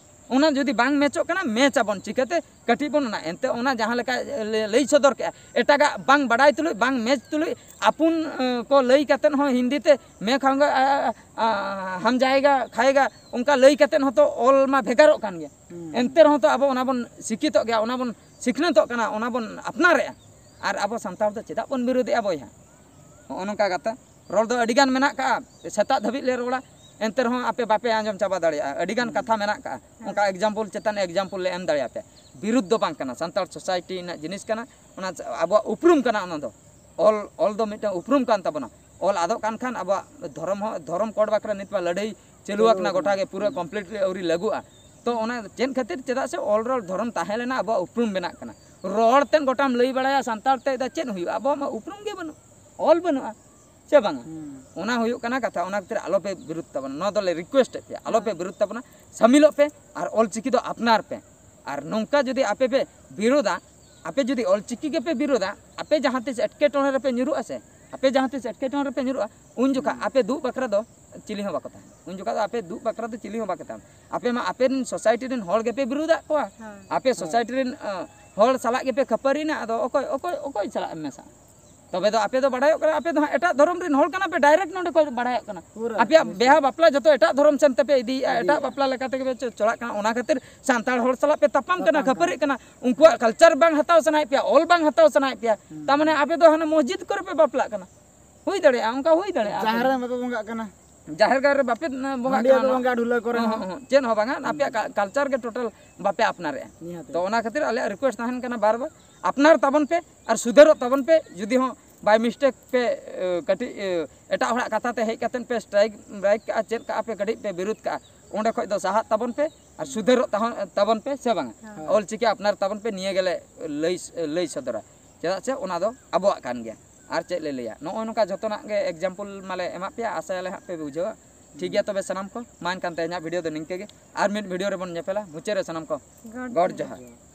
ᱚᱱᱟ ᱡᱩᱫᱤ ᱵᱟᱝ ᱢᱮᱪᱚᱜ ᱠᱟᱱᱟ, ᱢᱮᱪ ᱟᱵᱚᱱ ᱪᱤᱠᱟᱹᱛᱮ? ᱠᱟᱹᱴᱤᱡ ᱵᱚᱱ ᱚᱱᱟ, ᱮᱱᱛᱮ ᱚᱱᱟ ᱡᱟᱦᱟᱸ ᱞᱮᱠᱟ ᱞᱮ-, ᱞᱟᱹᱭ ᱥᱚᱫᱚᱨ ᱠᱮᱜᱼᱟ, ᱮᱴᱟᱜᱟᱜ ᱵᱟᱝ ᱵᱟᱰᱟᱭ ᱛᱩᱞᱩᱡ, ᱵᱟᱝ ᱢᱮᱪ ᱛᱩᱞᱩᱡ, ᱟᱯᱩᱱ, ᱮ, ᱠᱚ ᱞᱟᱹᱭ ᱠᱟᱛᱮᱫ ᱦᱚᱸ ᱦᱤᱱᱫᱤ ᱛᱮ, "ᱢᱮ ᱠᱷᱟᱣᱟᱝᱜᱟ, ᱟ, ᱟ, ᱟ, ᱦᱟᱢ ᱡᱟᱭᱮᱜᱟ, ᱠᱷᱟᱭᱮᱜᱟ", ᱚᱱᱠᱟ ᱞᱟᱹᱭ ᱠᱟᱛᱮᱫ ᱦᱚᱸᱛᱚ ᱚᱞ ᱢᱟ ᱵᱷᱮᱜᱟᱨᱚᱜ ᱠᱟᱱ ᱜᱮᱭᱟ᱾ ᱦᱩᱸ᱾ ᱮᱱᱛᱮ ᱨᱮᱦᱚᱸ ᱛᱚ ᱟᱵᱚ ᱚᱱᱟ ᱵᱚᱱ ᱥᱤᱠᱠᱷᱤᱛᱚᱜ ᱜᱮᱭᱟ, ᱚᱱᱟ ᱵᱚᱱ ᱥᱤᱠᱷᱱᱟᱹᱛᱚᱜ ᱠᱟᱱᱟ, ᱚᱱᱟ ᱵᱚᱱ ᱟᱯᱱᱟᱨᱮᱜᱼᱟ᱾ ᱟᱨ ᱟᱵᱚ ᱥᱟᱱᱛᱟᱲ ᱫᱚ ᱪᱮᱫᱟᱜ ᱵᱚᱱ ᱵᱤᱨᱳᱫᱷᱮᱜᱼᱟ ᱵᱚᱭᱦᱟ? ᱦᱚᱸᱜᱼᱚ ᱱᱚᱝᱠᱟ ᱠᱟᱛᱷᱟ᱾ ᱨᱚᱲ ᱫᱚ ᱟᱹᱰᱤᱜᱟᱱ ᱢᱮᱱᱟᱜ ᱠᱟᱜᱼᱟ, ᱥᱮᱛᱟᱜ ᱫᱷᱟᱹᱵᱤᱡ ᱞᱮ ᱨᱚᱲᱟ, ᱮᱱᱛᱮ ᱨᱮᱦᱚᱸ ᱟᱯᱮ ᱵᱟᱯᱮ ᱟᱸᱡᱚᱢ ᱪᱟᱵᱟ ᱫᱟᱲᱮᱭᱟᱜᱼᱟ᱾ ᱟᱹᱰᱤᱜᱟᱱ ᱠᱟᱛᱷᱟ ᱢᱮᱱᱟᱜ ᱠᱟᱜᱼᱟ, ᱚᱱᱠᱟ ᱮᱠᱡᱟᱢᱯᱚᱞ ᱪᱮᱛᱟᱱ ᱮᱠᱡᱟᱢᱯᱚᱞ ᱞᱮ ᱮᱢ ᱫᱟᱲᱮᱭᱟᱯᱮᱭᱟ᱾ ᱵᱤᱨᱩᱫᱷ ᱫᱚ ᱵᱟᱝ ᱠᱟᱱᱟ, ᱥᱟᱱᱛᱟᱲ ᱥᱳᱥᱟᱭᱴᱤ ᱨᱮᱱᱟᱜ ᱡᱤᱱᱤᱥ ᱠᱟᱱᱟ, ᱚᱱᱟ ᱟᱵᱚᱣᱟᱜ ᱩᱯᱨᱩᱢ ᱠᱟᱱᱟ᱾ ᱚᱱᱟ ᱫᱚ ᱚᱞ, ᱚᱞ ᱫᱚ ᱢᱤᱫᱴᱟᱝ ᱩᱯᱨᱩᱢ ᱠᱟᱱ ᱛᱟᱵᱚᱱᱟ᱾ ᱚᱞ ᱟᱫᱚᱜ ᱠᱟᱱ ᱠᱷᱟᱱ ᱟᱵᱚᱣᱟᱜ ᱫᱷᱚᱨᱚᱢ ᱦᱚᱸ, ᱫᱷᱚᱨᱚᱢ ᱠᱳᱰ ᱵᱟᱠᱷᱨᱟ ᱱᱤᱛ ᱢᱟ ᱞᱟᱹᱲᱦᱟᱹᱭ ᱪᱟᱹᱞᱩ ᱟᱠᱟᱱᱟ, ᱜᱚᱴᱟ ᱜᱮ ᱯᱩᱨᱟᱹ ᱠᱚᱢᱯᱞᱤᱴᱞᱤ ᱟᱹᱣᱨᱤ ᱞᱟᱹᱜᱩᱜᱼᱟ᱾ ᱛᱚ ᱚᱱᱟ ᱪᱮᱫ ᱠᱷᱟᱹᱛᱤᱨ? ᱪᱮᱫᱟᱜ ᱥᱮ ᱚᱞ ᱨᱚᱲ ᱫᱷᱚᱨᱚᱢ ᱛᱟᱦᱮᱸ ᱞᱮᱱᱟ, ᱟᱵᱚᱣᱟᱜ ᱩᱯᱨᱩᱢ ᱵᱮᱱᱟᱜ ᱠᱟᱱᱟ᱾ ᱨᱚᱲ ᱛᱮᱫ ᱜᱚᱴᱟᱢ ᱞᱟᱹᱭ ᱵᱟᱲᱟᱭᱟ ᱥᱟᱱᱛᱟᱲ ᱛᱮ, ᱪᱮᱫ ᱦᱩᱭᱩᱜᱼᱟ? ᱟᱵᱚᱣᱟᱜ ᱢᱟ ᱩᱯᱨᱩᱢ ᱜᱮ ᱵᱟᱹᱱᱩᱜ, ᱚᱞ ᱵᱟᱹᱱᱩᱜᱼᱟ, ᱥᱮ ᱵᱟᱝᱟ? ᱚᱱᱟ ᱦᱩᱭᱩᱜ ᱠᱟᱱᱟ ᱠᱟᱛᱷᱟ᱾ ᱚᱱᱟ ᱠᱷᱟᱹᱛᱤᱨ ᱟᱞᱚᱯᱮ ᱵᱤᱨᱩᱫᱷ ᱛᱟᱵᱚᱱᱟ᱾ ᱱᱚᱣᱟ ᱫᱚᱞᱮ ᱨᱤᱠᱩᱭᱮᱥᱴ ᱮᱫ ᱯᱮᱭᱟ, ᱟᱞᱚᱯᱮ ᱵᱤᱨᱩᱫᱷ ᱛᱟᱵᱚᱱᱟ, ᱥᱟᱢᱤᱞᱚᱜ ᱯᱮ᱾ ᱟᱨ ᱚᱞᱪᱤᱠᱤ ᱫᱚ ᱟᱯᱱᱟᱨ ᱯᱮ᱾ ᱟᱨ ᱱᱚᱝᱠᱟ ᱡᱩᱫᱤ ᱟᱯᱮ ᱯᱮ ᱵᱤᱨᱳᱫᱟ, ᱟᱯᱮ ᱡᱩᱫᱤ ᱚᱞᱪᱤᱠᱤ ᱜᱮᱯᱮ ᱵᱤᱨᱳᱫᱟ, ᱟᱯᱮ ᱡᱟᱦᱟᱸ ᱛᱤᱥ ᱮᱴᱠᱮᱴᱚᱬᱮ ᱨᱮᱯᱮ ᱧᱩᱨᱩᱜᱼᱟ ᱥᱮ, ᱟᱯᱮ ᱡᱟᱦᱟᱸ ᱛᱤᱥ ᱮᱴᱠᱮᱴᱚᱬᱮ ᱨᱮᱯᱮ ᱧᱩᱨᱩᱜᱼᱟ, ᱩᱱ ᱡᱚᱠᱷᱟ ᱟᱯᱮ ᱫᱩᱜ ᱵᱟᱠᱷᱨᱟ ᱫᱚ ᱪᱤᱞᱤ ᱦᱚᱸ ᱵᱟᱠᱚ ᱛᱟᱦᱮᱱᱟ᱾ ᱩᱱ ᱡᱚᱠᱷᱟ ᱫᱚ ᱟᱯᱮ ᱫᱩᱜ ᱵᱟᱠᱷᱨᱟ ᱫᱚ ᱪᱤᱞᱤ ᱦᱚᱸ ᱵᱟᱠᱚ ᱛᱟᱦᱮᱱᱟ᱾ ᱟᱯᱮ ᱢᱟ ᱟᱯᱮ ᱨᱮᱱ ᱥᱳᱥᱟᱭᱴᱤ ᱨᱮᱱ ᱦᱚᱲ ᱜᱮᱯᱮ ᱵᱤᱨᱳᱫᱟᱜ ᱠᱚᱣᱟ᱾ ᱦᱮᱸ᱾ ᱟᱯᱮ ᱥᱳᱥᱟᱭᱴᱤ ᱨᱮᱱ, ᱟᱸ, ᱦᱚᱲ ᱥᱟᱞᱟᱜ ᱜᱮᱯᱮ ᱠᱷᱟᱹᱯᱟᱹᱨᱤᱱᱟ, ᱟᱫᱚ ᱚᱠᱚᱭ, ᱚᱠᱚᱭ, ᱚᱠᱚᱭ ᱥᱟᱞᱟᱜ ᱮᱢ ᱢᱮᱥᱟᱜᱼᱟ? ᱛᱚᱵᱮ ᱫᱚ ᱟᱯᱮ ᱫᱚ ᱵᱟᱲᱟᱭᱚᱜ ᱠᱟᱱᱟ, ᱟᱯᱮ ᱫᱚ ᱦᱟᱸᱜ ᱮᱴᱟᱜ ᱫᱷᱚᱨᱚᱢ ᱨᱮᱱ ᱦᱚᱲ ᱠᱟᱱᱟ ᱯᱮ, ᱰᱟᱭᱨᱮᱠᱴ ᱱᱚᱰᱮ ᱠᱷᱚᱱ ᱵᱟᱲᱟᱭᱚᱜ ᱠᱟᱱᱟ᱾ ᱯᱩᱨᱟᱹ ᱟᱯᱮᱭᱟᱜ ᱱᱤᱥᱪᱚᱭ᱾ ᱵᱤᱦᱟ ᱵᱟᱯᱞᱟ ᱡᱚᱛᱚ ᱮᱴᱟᱜ ᱫᱷᱚᱨᱚᱢ ᱥᱮᱱ ᱛᱮᱯᱮ ᱤᱫᱤᱭᱮᱫᱼᱟ, ᱤᱫᱤᱭᱮᱫᱼᱟ᱾ ᱮᱴᱟᱜ ᱵᱟᱯᱞᱟ ᱞᱮᱠᱟ ᱛᱮᱜᱮ ᱯᱮ ᱪᱚ-, ᱪᱚᱞᱟᱜ ᱠᱟᱱᱟ᱾ ᱚᱱᱟ ᱠᱷᱟᱹᱛᱤᱨ ᱥᱟᱱᱛᱟᱲ ᱦᱚᱲ ᱥᱟᱞᱟᱜ ᱯᱮ ᱛᱟᱯᱟᱢ ᱠᱟᱱᱟ, ᱛᱟᱯᱟᱢ ᱠᱟᱱᱟ᱾ ᱠᱷᱟᱹᱯᱟᱹᱨᱤᱜ ᱠᱟᱱᱟ᱾ ᱩᱱᱠᱩᱣᱟᱜ ᱠᱟᱞᱪᱟᱨ ᱵᱟᱝ ᱦᱟᱛᱟᱣ ᱥᱟᱱᱟᱭᱮᱫ ᱯᱮᱭᱟ, ᱚᱞ ᱵᱟᱝ ᱦᱟᱛᱟᱣ ᱥᱟᱱᱟᱭᱮᱫ ᱯᱮᱭᱟ᱾ ᱦᱩᱸ᱾ ᱛᱟᱨ ᱢᱟᱱᱮ ᱟᱯᱮ ᱫᱚ ᱦᱟᱱᱟ ᱢᱚᱥᱡᱤᱫ ᱠᱚᱨᱮ ᱯᱮ ᱵᱟᱯᱞᱟᱜ ᱠᱟᱱᱟ᱾ ᱦᱩᱭ ᱫᱟᱲᱮᱭᱟᱜᱼᱟ, ᱚᱱᱠᱟ ᱦᱩᱭ ᱫᱟᱲᱮᱭᱟᱜᱼᱟ᱾ ᱡᱟᱦᱮᱨ ᱨᱮ ᱵᱟᱯᱮ ᱵᱚᱸᱜᱟᱜ ᱠᱟᱱᱟ᱾ ᱡᱟᱦᱮᱨ ᱜᱟᱲ ᱨᱮ ᱵᱟᱯᱮ, ᱮ, ᱵᱚᱸᱜᱟᱜ ᱦᱟᱺᱰᱤ ᱠᱟᱱᱟ ᱟᱯᱮ ᱱᱚᱣᱟ᱾ ᱵᱚᱸᱜᱟ ᱰᱷᱩᱞᱟᱹ ᱠᱚᱨᱮ ᱦᱚᱸ, ᱦᱚᱸ᱾ ᱦᱚᱸ, ᱦᱚᱸ᱾ ᱪᱮᱫ ᱦᱚᱸ ᱵᱟᱝᱟ, ᱦᱩᱸ᱾ ᱟᱯᱮᱭᱟᱜ ᱠᱟ-, ᱠᱟᱞᱪᱟᱨ ᱜᱮ ᱴᱳᱴᱟᱞ ᱵᱟᱯᱮ ᱟᱯᱱᱟᱨᱮᱜᱼᱟ᱾ ᱱᱤᱦᱟᱹᱛ᱾ ᱛᱚ ᱚᱱᱟ ᱠᱷᱟᱹᱛᱤᱨ ᱟᱞᱮᱭᱟᱜ ᱨᱤᱠᱩᱭᱮᱥᱴ ᱛᱟᱦᱮᱱ ᱠᱟᱱᱟ ᱵᱟᱨ ᱵᱟᱨ, ᱟᱯᱱᱟᱨ ᱛᱟᱵᱚᱱ ᱯᱮ ᱟᱨ ᱥᱩᱫᱷᱟᱹᱨᱚᱜ ᱛᱟᱵᱚᱱ ᱯᱮ᱾ ᱡᱩᱫᱤ ᱦᱚᱸ by mistake ᱯᱮ, ᱮ, ᱠᱟᱹᱴᱤᱡ, ᱮ, ᱮᱴᱟᱜ ᱦᱚᱲᱟᱜ ᱠᱟᱛᱷᱟ ᱛᱮ ᱦᱮᱡ ᱠᱟᱛᱮᱫ ᱯᱮ ᱥᱴᱨᱟᱭᱤᱠ ᱵᱨᱟᱭᱤᱠ ᱠᱟᱜᱼᱟ, ᱪᱮᱫ ᱠᱟᱜᱼᱟ ᱯᱮ, ᱠᱟᱹᱴᱤᱡ ᱯᱮ ᱵᱤᱨᱩᱫᱷ ᱠᱟᱜᱼᱟ, ᱚᱸᱰᱮ ᱠᱷᱚᱡ ᱫᱚ ᱥᱟᱦᱟᱜ ᱛᱟᱵᱚᱱ ᱯᱮ ᱟᱨ ᱥᱩᱫᱷᱟᱹᱨᱚᱜ ᱛᱟᱦᱚᱸ-, ᱛᱟᱵᱚᱱ ᱯᱮ, ᱥᱮ ᱵᱟᱝᱟ? ᱦᱳᱭ᱾ ᱚᱞᱪᱤᱠᱤ ᱟᱯᱱᱟᱨ ᱛᱟᱵᱚᱱ ᱯᱮ, ᱱᱤᱭᱟᱹ ᱜᱮᱞᱮ ᱞᱟᱹᱭ, ᱞᱟᱹᱭ ᱥᱚᱫᱚᱨᱟ᱾ ᱪᱮᱫᱟᱜ ᱥᱮ ᱚᱱᱟ ᱫᱚ ᱟᱵᱚᱣᱟᱜ ᱠᱟᱱ ᱜᱮᱭᱟ᱾ ᱟᱨ ᱪᱮᱫ ᱞᱮ ᱞᱟᱹᱭᱟ, ᱱᱚᱜᱼᱚᱭ ᱱᱚᱝᱠᱟ ᱡᱚᱛᱚᱱᱟᱜ ᱜᱮ ᱮᱠᱡᱟᱢᱯᱚᱞ ᱢᱟᱞᱮ ᱮᱢᱟᱫ ᱯᱮᱭᱟ, ᱟᱥᱟᱭᱟᱞᱮ ᱦᱟᱸᱜ ᱯᱮ ᱵᱩᱡᱷᱟᱹᱣᱟ᱾ ᱴᱷᱤᱠ ᱜᱮᱭᱟ ᱛᱚᱵᱮ ᱥᱟᱱᱟᱢ ᱠᱚ, ᱢᱟ ᱮᱱᱠᱷᱟᱱ ᱛᱮᱦᱮᱧᱟᱜ ᱵᱷᱤᱰᱤᱭᱳ ᱫᱚ ᱱᱤᱝᱠᱟᱹ ᱜᱮ᱾ ᱟᱨ ᱢᱤᱫ ᱵᱷᱤᱰᱤᱭᱳ ᱨᱮᱵᱚᱱ ᱧᱮᱯᱮᱞᱟ᱾ ᱢᱩᱪᱟᱹᱫ ᱨᱮ ᱥᱟᱱᱟᱢ ᱠᱚ ᱜᱚᱰ ᱜᱚᱰ ᱡᱚᱦᱟᱨ᱾ ᱡᱚᱦᱟᱨ᱾